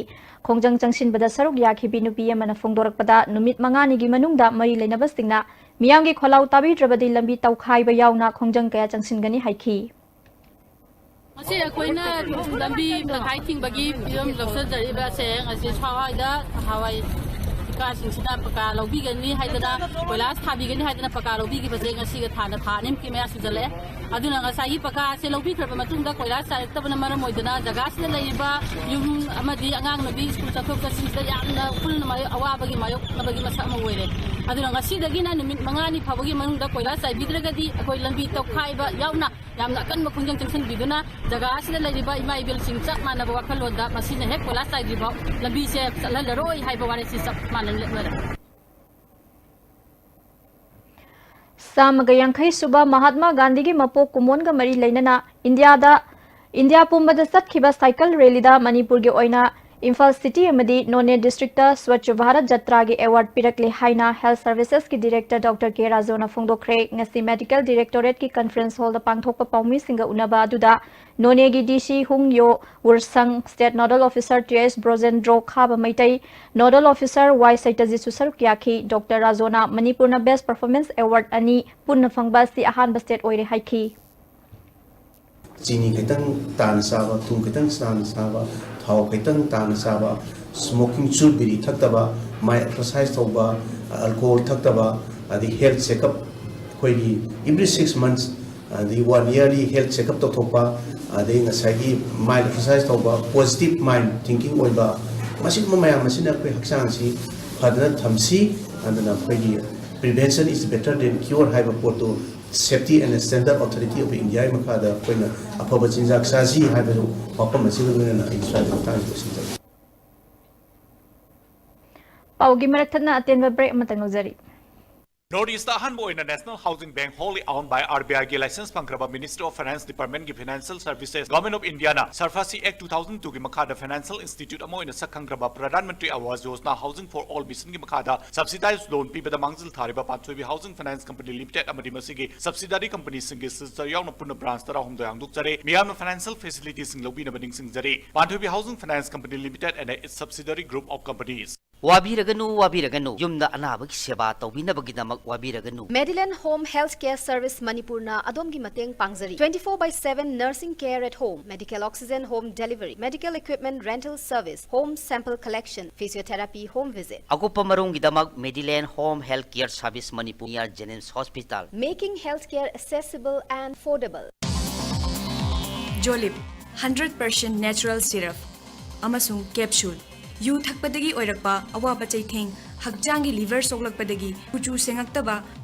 ꯈꯣꯡꯖꯪ ꯆꯪꯁꯤꯟꯕꯗ ꯁꯔꯨꯛ ꯌꯥꯈꯤꯕꯤ ꯅꯨꯄꯤ ꯑꯃꯅ ꯐꯣꯡꯗꯣꯔꯛꯄꯗ, ꯅꯨꯃꯤꯠ ꯃꯉꯥꯅꯤꯒꯤ ꯃꯅꯨꯡꯗ ꯃꯔꯤ ꯂꯩꯅꯕꯁꯤꯡꯅ ꯃꯤꯌꯥꯝꯒꯤ ꯈꯣꯜꯂꯥꯎ ꯇꯥꯕꯤꯗ꯭ꯔꯕꯗꯤ ꯂꯝꯕꯤ ꯇꯧꯈꯥꯏꯕ ꯌꯥꯎꯅ ꯈꯣꯡꯖꯪ ꯀꯌꯥ ꯆꯪꯁꯤꯟꯒꯅꯤ ꯍꯥꯏꯈꯤ꯫ ꯉꯁꯤ ꯑꯩꯈꯣꯏꯅ ꯂꯝꯕꯤ ꯇꯪꯈꯥꯏ ꯊꯤꯡꯕꯒꯤ ꯐꯤꯕꯝ ꯂꯧꯁꯤꯟꯖꯔꯤꯕꯁꯦ, ꯉꯁꯤ ꯁ꯭ꯋꯥꯏꯗ ꯅꯍꯥꯟꯋꯥꯏ ꯏꯄꯥꯁꯤꯡꯁꯤꯅ ꯄꯀꯥ ꯂꯧꯕꯤꯒꯅꯤ ꯍꯥꯏꯗꯅ, ꯀꯣꯏꯂꯥꯁ ꯊꯥꯕꯤꯒꯅꯤ ꯍꯥꯏꯗꯅ ꯄꯀꯥ ꯂꯧꯕꯤꯈꯤꯕꯁꯦ ꯉꯁꯤꯒ ꯊꯥꯅ ꯊꯥ ꯑꯅꯤꯃꯨꯛꯀꯤ ꯃꯌꯥ ꯁꯨꯖꯜꯂꯛꯑꯦ꯫ ꯑꯗꯨꯅ ꯉꯁꯥꯏꯒꯤ ꯄꯀꯥꯁꯦ ꯂꯧꯕꯤꯈ꯭ꯔꯕ ꯃꯇꯨꯡꯗ ꯀꯣꯏꯂꯥꯁ ꯆꯥꯏꯔꯛꯇꯕꯅ ꯃꯔꯝ ꯑꯣꯏꯗꯅ ꯖꯒꯥꯁꯤꯗ ꯂꯩꯔꯤꯕ ꯌꯨꯝ ꯑꯃꯗꯤ ꯑꯉꯥꯡ ꯅꯨꯄꯤ ꯁ꯭ꯀꯨꯜ ꯆꯠꯊꯣꯛ ꯆꯠꯁꯤꯟꯁꯤꯗ ꯌꯥꯝꯅ ꯎꯐꯨꯜꯅ ꯃꯥꯌꯣꯛ-, ꯑꯋꯥꯕꯒꯤ ꯃꯥꯌꯣꯛꯅꯕꯒꯤ ꯃꯁꯛ ꯑꯃ ꯑꯣꯏꯔꯦ꯫ ꯑꯗꯨꯅ ꯉꯁꯤꯗꯒꯤꯅ ꯅꯨꯃꯤꯠ ꯃꯉꯥꯅꯤ ꯐꯥꯎꯕꯒꯤ ꯃꯅꯨꯡꯗ ꯀꯣꯏꯂꯥꯁ ꯆꯥꯏꯕꯤꯗ꯭ꯔꯒꯗꯤ ꯑꯩꯈꯣꯏ ꯂꯝꯕꯤ ꯇꯧꯈꯥꯏꯕ ꯌꯥꯎꯅ ꯌꯥꯝꯅ ꯑꯀꯟꯕ ꯈꯣꯡꯖꯪ ꯆꯪꯁꯤꯟꯕꯤꯗꯨꯅ ꯖꯒꯥ ꯑꯁꯤꯗ ꯂꯩꯔꯤꯕ ꯏꯃꯥ ꯏꯕꯦꯜꯁꯤꯡ ꯆꯞ ꯃꯥꯟꯅꯕ ꯋꯥꯈꯜꯂꯣꯟꯗ ꯃꯁꯤꯅ ꯍꯦꯛ ꯀꯣꯏꯂꯥꯁ ꯆꯥꯏꯗ꯭ꯔꯤꯐꯥꯎ ꯂꯝꯕꯤꯁꯦ ꯆꯠꯍꯜꯂꯔꯣꯏ ꯍꯥꯏꯕ ꯋꯥꯔꯦꯞꯁꯤ ꯆꯞ ꯃꯥꯟꯅꯅ ꯂꯦꯞꯅꯔꯦ꯫ ꯆꯥꯝꯃꯒ ꯌꯥꯡꯈꯩ ꯁꯨꯕ ꯃꯍꯥꯠꯃꯥ ꯒꯥꯟꯙꯤꯒꯤ ꯃꯄꯣꯛ ꯀꯨꯝꯑꯣꯟꯒ ꯃꯔꯤ ꯂꯩꯅꯅ ꯏꯟꯗꯤꯌꯥꯗ, ꯏꯟꯗꯤꯌꯥ ꯄꯨꯝꯕꯗ ꯆꯠꯈꯤꯕ ꯁꯥꯏꯀꯜ ꯔꯦꯂꯤꯗ ꯃꯅꯤꯄꯨꯔꯒꯤ ꯑꯣꯏꯅ ꯏꯝꯐꯥꯜ ꯁꯤꯇꯤ ꯑꯃꯗꯤ ꯅꯣꯅꯦ ꯗꯤꯁꯇ꯭ꯔꯤꯛꯇ ꯁ꯭ꯋꯥꯆ ꯚꯥꯔꯠ ꯖꯇ꯭ꯔꯥꯒꯤ ꯑꯦꯋꯥꯔꯗ ꯄꯤꯔꯛꯂꯦ ꯍꯥꯏꯅ ꯍꯦꯜꯊ ꯁꯔꯚꯤꯁꯦꯁꯀꯤ ꯗꯤꯔꯦꯛꯇꯔ ꯗꯣꯛꯇꯔ ꯀꯦ ꯔꯥꯖꯨꯅ ꯐꯣꯡꯗꯣꯛꯈ꯭ꯔꯦ꯫ ꯉꯁꯤ ꯃꯦꯗꯤꯀꯦꯜ ꯗꯤꯔꯦꯛꯇꯣꯔꯦꯠꯀꯤ ꯀꯟꯐꯔꯦꯟꯁ ꯍꯣꯜꯗ ꯄꯥꯡꯊꯣꯛꯄ ꯄꯥꯎꯃꯤꯁꯤꯡꯒ ꯎꯅꯕ ꯑꯗꯨꯗ ꯅꯣꯅꯦꯒꯤ ꯗꯤ ꯁꯤ ꯍꯨꯡ ꯌꯣ ꯋꯨꯔꯁꯪ, ꯁ꯭ꯇꯦꯠ ꯅꯣꯗꯜ ꯑꯣꯐꯤꯁꯥꯔ ꯇꯤ ꯑꯦꯁ ꯕ꯭ꯔꯣꯖꯦꯟꯗ꯭ꯔꯣ ꯈꯥꯕ ꯃꯩꯇꯩ, ꯅꯣꯗꯜ ꯑꯣꯐꯤꯁꯥꯔ ꯋꯥꯏ ꯁꯩꯇꯖꯤꯠꯁꯨ ꯁꯔꯨꯛ ꯌꯥꯈꯤ꯫ ꯗꯣꯛꯇꯔ ꯔꯥꯖꯣꯅ ꯃꯅꯤꯄꯨꯔꯅ ꯕꯦꯁ ꯄꯔꯐꯣꯔꯃꯦꯟꯁ ꯑꯦꯋꯥꯔꯗ ꯑꯅꯤ ꯄꯨꯟꯅ ꯐꯪꯕ ꯑꯁꯤ ꯑꯍꯥꯟꯕ ꯁ꯭ꯇꯦꯠ ꯑꯣꯏꯔꯦ ꯍꯥꯏꯈꯤ꯫ ꯆꯤꯅꯤ ꯈꯤꯇꯪ ꯇꯥꯅ ꯆꯥꯕ, ꯊꯨꯝ ꯈꯤꯇꯪ ꯇꯥꯅ ꯆꯥꯕ, ꯊꯥꯎ ꯈꯤꯇꯪ ꯇꯥꯅ ꯆꯥꯕ, ꯁ꯭ꯃꯣꯀꯤꯡ ꯆꯨꯔꯨꯞ ꯕꯤꯔꯤ ꯊꯛꯇꯕ, ꯃꯥꯏ ꯑꯦꯛꯁꯔꯁꯥꯏꯁ ꯇꯧꯕ, ꯑꯜꯀꯣꯍꯣꯜ ꯊꯛꯇꯕ, ꯑꯗꯩ ꯍꯦꯜꯊ ꯆꯦꯛꯑꯞ, ꯑꯩꯈꯣꯏꯒꯤ ꯑꯦꯚ꯭ꯔꯤ ꯁꯤꯛꯁ ꯃꯟꯊꯁ, ꯑꯗꯩ ꯋꯥꯟ ꯏꯌꯔꯂꯤ ꯍꯦꯜꯊ ꯆꯦꯛꯑꯞ ꯇꯧꯊꯣꯛꯄ, ꯑꯗꯩ ꯉꯁꯥꯏꯒꯤ ꯃꯥꯏꯟ ꯑꯦꯛꯁꯔꯁꯥꯏꯁ ꯇꯧꯕ, ꯄꯣꯖꯤꯇꯤꯚ ꯃꯥꯏꯟ ꯊꯤꯡꯀꯤꯡ ꯑꯣꯏꯕ, ꯃꯁꯤꯒꯨꯝꯕ ꯃꯌꯥꯝ ꯑꯁꯤꯅ ꯑꯩꯈꯣꯏ ꯍꯛꯆꯥꯡ ꯑꯁꯤ ꯐꯗꯅ ꯊꯝꯁꯤ꯫ ꯑꯗꯨꯅ ꯑꯩꯈꯣꯏꯒꯤ "Prevention is better than cure" ꯍꯥꯏꯕ ꯄꯣꯠꯇꯨ Safety and Standard Authority of India ꯒꯤ ꯃꯈꯥꯗ ꯑꯩꯈꯣꯏꯅ ꯑꯐꯕ ꯆꯤꯟꯖꯥꯛ ꯆꯥꯁꯤ ꯍꯥꯏꯕꯗꯨ ꯋꯥꯐꯝ ꯑꯁꯤꯒ ꯂꯣꯏꯅꯅ ꯑꯩ ꯁ꯭ꯋꯥꯏꯗ ꯃꯇꯥꯡꯁꯤꯗ ꯂꯣꯏꯁꯤꯟꯖꯔꯒꯦ꯫ ꯄꯥꯎꯒꯤ ꯃꯔꯛ ꯊꯠꯅ ꯑꯇꯦꯟꯕ ꯕ꯭ꯔꯦꯛ ꯑꯃꯇꯪ ꯂꯧꯖꯔꯤ꯫ North East ꯑꯍꯥꯟꯕ ꯑꯣꯏꯅ National Housing Bank, wholly owned by R B I ꯒꯤ license ꯐꯪꯈ꯭ꯔꯕ Ministry of Finance Department ꯒꯤ Financial Services, Government of India ꯅ SARFAESI Act two thousand two ꯒꯤ ꯃꯈꯥꯗ financial institute ꯑꯃ ꯑꯣꯏꯅ ꯁꯛ ꯈꯪꯈ꯭ꯔꯕ Pradhan Mantri Awas Yojana Housing for All mission ꯒꯤ ꯃꯈꯥꯗ subsidized loan ꯄꯤꯕꯗ ꯃꯥꯡꯖꯤꯜ ꯊꯥꯔꯤꯕ ꯄꯥꯟꯊꯣꯏꯕꯤ Housing Finance Company Limited ꯑꯃꯗꯤ ꯃꯁꯤꯒꯤ subsidiary company ꯁꯤꯡꯒꯤ signature ꯌꯥꯎꯅ ꯄꯨꯟꯅ branch ꯇꯔꯥꯍꯨꯝꯗꯣꯏ ꯍꯥꯡꯗꯣꯛꯆꯔꯦ꯫ ꯃꯤꯌꯥꯝꯅ financial facility ꯁꯤꯡ ꯂꯧꯕꯤꯅꯕ ꯅꯤꯡꯁꯤꯡꯖꯔꯤ꯫ ꯄꯥꯟꯊꯣꯏꯕꯤ Housing Finance Company Limited and its subsidiary group of companies. ꯋꯥꯕꯤꯔꯒꯅꯨ, ꯋꯥꯕꯤꯔꯒꯅꯨ꯫ ꯌꯨꯝꯗ ꯑꯅꯥꯕꯒꯤ ꯁꯦꯕꯥ ꯇꯧꯕꯤꯅꯕꯒꯤꯗꯃꯛ ꯋꯥꯕꯤꯔꯒꯅꯨ꯫ Medilane Home Health Care Service ꯃꯅꯤꯄꯨꯔꯅ ꯑꯗꯣꯝꯒꯤ ꯃꯇꯦꯡ ꯄꯥꯡꯖꯔꯤ꯫ Twenty four by seven nursing care at home, medical oxygen home delivery, medical equipment rental service, home sample collection, physiotherapy home visit. ꯑꯀꯨꯞꯄ ꯃꯔꯣꯜꯒꯤꯗꯃꯛ Medilane Home Health Care Service Manipur, near JNIMS Hospital. Making healthcare accessible and affordable. Jolib, hundred percent natural syrup ꯑꯃꯁꯨꯡ capsule꯫ U ꯊꯛꯄꯗꯒꯤ ꯑꯣꯏꯔꯛꯄ ꯑꯋꯥꯕ ꯆꯩꯊꯦꯡ, ꯍꯛꯆꯥꯡꯒꯤ liver ꯁꯣꯛꯂꯛꯄꯗꯒꯤ ꯀꯨꯆꯨ ꯁꯦꯡꯉꯛꯇꯕ,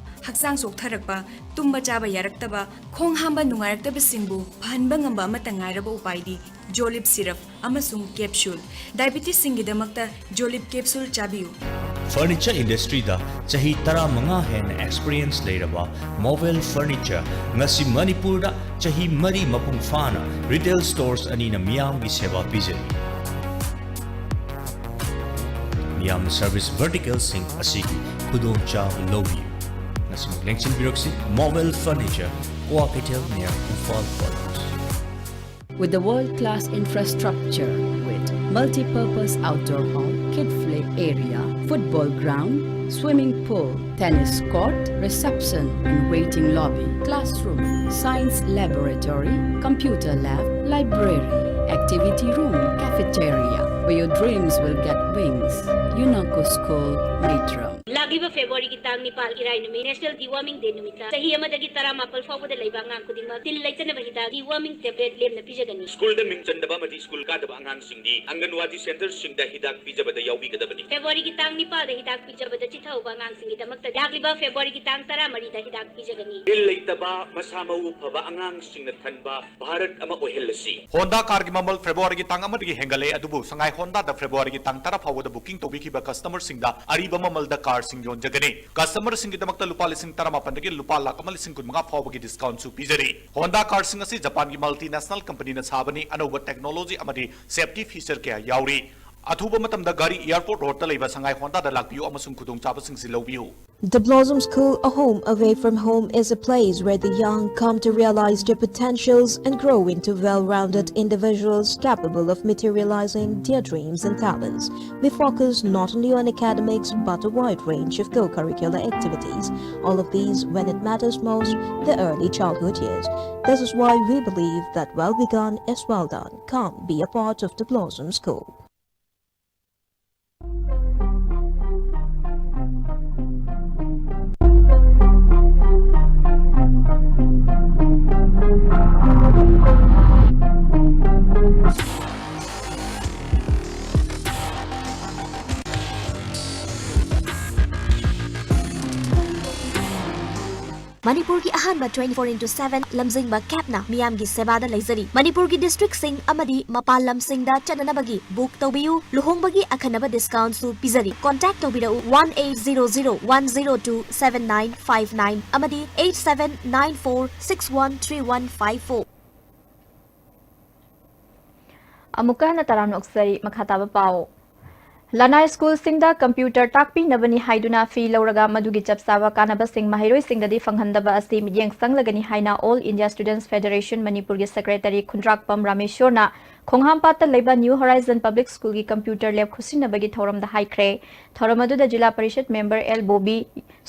ꯍꯛꯆꯥꯡ ꯆꯣꯛꯊꯔꯛꯄ, ꯇꯨꯝꯕ ꯆꯥꯕ ꯌꯥꯔꯛꯇꯕ, ꯈꯣꯡ ꯍꯥꯝꯕ ꯅꯨꯡꯉꯥꯏꯔꯛꯇꯕꯁꯤꯡꯕꯨ ꯐꯍꯟꯕ ꯉꯝꯕ ꯑꯃꯠꯇ ꯉꯥꯏꯔꯕ ꯎꯄꯥꯏꯗꯤ Jolib syrup ꯑꯃꯁꯨꯡ capsule꯫ Diabetesꯁꯤꯡꯒꯤꯗꯃꯛꯇ Jolib capsule ꯆꯥꯕꯤꯌꯨ꯫ Furniture industryꯗ ꯆꯍꯤ ꯇꯔꯥꯃꯉꯥ ꯍꯦꯟꯅ experience ꯂꯩꯔꯕ Movel Furniture ꯉꯁꯤ ꯃꯅꯤꯄꯨꯔꯗ ꯆꯍꯤ ꯃꯔꯤ ꯃꯄꯨꯡ ꯐꯥꯅ retail stores ꯑꯅꯤꯅ ꯃꯤꯌꯥꯝꯒꯤ ꯁꯦꯕꯥ ꯄꯤꯖꯔꯤ꯫ ꯃꯤꯌꯥꯝꯅ service verticalꯁꯤꯡ ꯑꯁꯤꯒꯤ ꯈꯨꯗꯣꯡꯆꯥꯕ ꯂꯧꯕꯤꯌꯨ꯫ ꯉꯁꯤꯃꯛ ꯂꯦꯡꯁꯤꯟꯕꯤꯔꯛꯁꯤ, Movel Furniture, Kwakeithel near Imphal College꯫ With the world-class infrastructure, with multi-purpose outdoor hall, kid play area, football ground, swimming pool, tennis court, reception and waiting lobby, classroom, science laboratory, computer lab, library, activity room, cafeteria, where your dreams will get wings. Unako School, Neutral. ꯂꯥꯛꯂꯤꯕ Februaryꯒꯤ ꯇꯥꯡ ꯅꯤꯄꯥꯜ, ꯏꯔꯥꯏ ꯅꯨꯃꯤꯠ, National Deworming Day ꯅꯨꯃꯤꯠꯇ ꯆꯍꯤ ꯑꯃꯗꯒꯤ ꯇꯔꯥꯃꯥꯄꯜ ꯐꯥꯎꯕꯗ ꯂꯩꯕ ꯑꯉꯥꯡ ꯈꯨꯗꯤꯡꯃꯛ ꯇꯤꯜ ꯂꯩꯇꯅꯕ ꯍꯤꯗꯥꯛ Deworming Tablet ꯂꯦꯝꯅ ꯄꯤꯖꯒꯅꯤ꯫ Schoolꯗ ꯃꯤꯡ ꯆꯟꯗꯕ ꯑꯃꯗꯤ school ꯀꯥꯗꯕ ꯑꯉꯥꯡꯁꯤꯡꯗꯤ ꯑꯪꯒꯟꯋꯥꯗꯤ centreꯁꯤꯡꯗ ꯍꯤꯗꯥꯛ ꯄꯤꯖꯕꯗ ꯌꯥꯎꯕꯤꯒꯗꯕꯅꯤ꯫ Februaryꯒꯤ ꯇꯥꯡ ꯅꯤꯄꯥꯜꯗ ꯍꯤꯗꯥꯛ ꯄꯤꯖꯕꯗ ꯆꯤꯊꯍꯧꯕ ꯑꯉꯥꯡꯁꯤꯡꯒꯤꯗꯃꯛꯇ ꯂꯥꯛꯂꯤꯕ Februaryꯒꯤ ꯇꯥꯡ ꯇꯔꯥꯃꯔꯤꯗ ꯍꯤꯗꯥꯛ ꯄꯤꯖꯒꯅꯤ꯫ ꯇꯤꯜ ꯂꯩꯇꯕ, ꯃꯁꯥ ꯃꯎ ꯐꯕ ꯑꯉꯥꯡꯁꯤꯡꯅ ꯊꯟꯕ ꯚꯥꯔꯠ ꯑꯃ ꯑꯣꯏꯍꯜꯂꯁꯤ꯫ Honda carꯒꯤ ꯃꯃꯜ Februaryꯒꯤ ꯇꯥꯡ ꯑꯃꯗꯒꯤ ꯍꯦꯟꯒꯠꯂꯦ, ꯑꯗꯨꯕꯨ ꯁꯉꯥꯏ Hondaꯗ Februaryꯒꯤ ꯇꯥꯡ ꯇꯔꯥ ꯐꯥꯎꯕꯗ booking ꯇꯧꯕꯤꯈꯤꯕ customerꯁꯤꯡꯗ ꯑꯔꯤꯕ ꯃꯃꯜꯗ car ꯀꯥꯔꯁꯤꯡ ꯌꯣꯟꯖꯒꯅꯤ꯫ ꯀꯁꯇꯃꯔꯁꯤꯡꯒꯤꯗꯃꯛꯇ ꯂꯨꯄꯥ ꯂꯤꯁꯤꯡ ꯇꯔꯥꯃꯥꯄꯟꯗꯒꯤ ꯂꯨꯄꯥ ꯂꯥꯈ ꯑꯃ ꯂꯤꯁꯤꯡ ꯀꯨꯟꯃꯉꯥ ꯐꯥꯎꯕꯒꯤ ꯗꯤꯁꯀꯥꯎꯟꯁꯨ ꯄꯤꯖꯔꯤ꯫ ꯍꯣꯟꯗꯥ ꯀꯥꯔꯁꯤꯡ ꯑꯁꯤ ꯖꯄꯥꯟꯒꯤ ꯃꯜꯇꯤꯅꯦꯁꯅꯦꯜ ꯀꯝꯄꯅꯤꯅ ꯁꯥꯕꯅꯤ, ꯑꯅꯧꯕ ꯇꯦꯛꯅꯣꯂꯣꯖꯤ ꯑꯃꯗꯤ ꯁꯦꯐꯇꯤ ꯐꯤꯆꯔ ꯀꯌꯥ ꯌꯥꯎꯔꯤ꯫ ꯑꯊꯨꯕ ꯃꯇꯝꯗ ꯒꯥꯔꯤ ꯑꯦꯌꯔꯄꯣꯔꯠ ꯔꯣꯗꯇ ꯂꯩꯕ ꯁꯉꯥꯏ ꯍꯣꯟꯗꯥꯗ ꯂꯥꯛꯄꯤꯌꯨ ꯑꯃꯁꯨꯡ ꯈꯨꯗꯣꯡꯆꯥꯕꯁꯤꯡꯁꯤ ꯂꯧꯕꯤꯌꯨ꯫ The Blossom School, a home away from home, is a place where the young come to realize their potentials and grow into well-rounded individuals capable of materializing their dreams and talents. We focus not only on academics but a wide range of co-curricular activities, all of these when it matters most, the early childhood years. This is why we believe that well begun is well done. Come be a part of the Blossom School. ꯃꯅꯤꯄꯨꯔꯒꯤ ꯑꯍꯥꯟꯕ twenty four into seven ꯂꯝꯖꯤꯡꯕ ꯀꯦꯞꯅ ꯃꯤꯌꯥꯝꯒꯤ ꯁꯦꯕꯥꯗ ꯂꯩꯖꯔꯤ꯫ ꯃꯅꯤꯄꯨꯔꯒꯤ ꯗꯤꯁꯇ꯭ꯔꯤꯛꯁꯤꯡ ꯑꯃꯗꯤ ꯃꯄꯥꯟ ꯂꯝꯁꯤꯡꯗ ꯆꯠꯅꯅꯕꯒꯤ book ꯇꯧꯕꯤꯌꯨ꯫ ꯂꯨꯍꯣꯡꯕꯒꯤ ꯑꯈꯟꯅꯕ ꯗꯤꯁꯀꯥꯎꯟꯁꯨ ꯄꯤꯖꯔꯤ꯫ ꯀꯣꯟꯇꯦꯛ ꯇꯧꯕꯤꯔꯛꯎ one eight zero zero one zero two seven nine five nine ꯑꯃꯗꯤ eight seven nine four six one three one five four꯫ ꯑꯃꯨꯛꯀ ꯍꯟꯅ ꯇꯔꯥꯝꯅ ꯑꯣꯛꯆꯔꯤ꯫ ꯃꯈꯥ ꯇꯥꯕ ꯄꯥꯎ꯫ ꯂꯅꯥꯏ ꯁ꯭ꯀꯨꯜꯁꯤꯡꯗ ꯀꯝꯄ꯭ꯌꯨꯇꯔ ꯇꯥꯛꯄꯤꯅꯕꯅꯤ ꯍꯥꯏꯗꯨꯅ ꯐꯤ ꯂꯧꯔꯒ ꯃꯗꯨꯒꯤ ꯆꯞ ꯆꯥꯕ ꯀꯥꯟꯅꯕꯁꯤꯡ ꯃꯍꯩꯔꯣꯏꯁꯤꯡꯗꯗꯤ ꯐꯪꯍꯟꯗꯕ ꯑꯁꯤ ꯃꯤꯠꯌꯦꯡ ꯆꯪꯂꯒꯅꯤ ꯍꯥꯏꯅ All India Students Federation ꯃꯅꯤꯄꯨꯔꯒꯤ ꯁꯦꯀ꯭ꯔꯦꯇꯔꯤ ꯈꯨꯟꯗ꯭ꯔꯥꯛꯄꯝ ꯔꯥꯃꯦꯁꯣꯔꯅ ꯈꯣꯡꯍꯥꯝꯄꯥꯠꯇ ꯂꯩꯕ ꯅ꯭ꯌꯨ ꯍꯣꯔꯥꯏꯖꯟ ꯄꯕ꯭ꯂꯤꯛ ꯁ꯭ꯀꯨꯜꯒꯤ ꯀꯝꯄ꯭ꯌꯨꯇꯔ ꯂꯦꯕ ꯈꯨꯠꯁꯤꯟꯅꯕꯒꯤ ꯊꯧꯔꯝꯗ ꯍꯥꯏꯈ꯭ꯔꯦ꯫ ꯊꯧꯔꯝ ꯑꯗꯨꯗ ꯖꯤꯂꯥ ꯄꯔꯤꯁꯗ ꯃꯦꯝꯕꯔ ꯑꯦꯜ ꯕꯣꯕꯤ,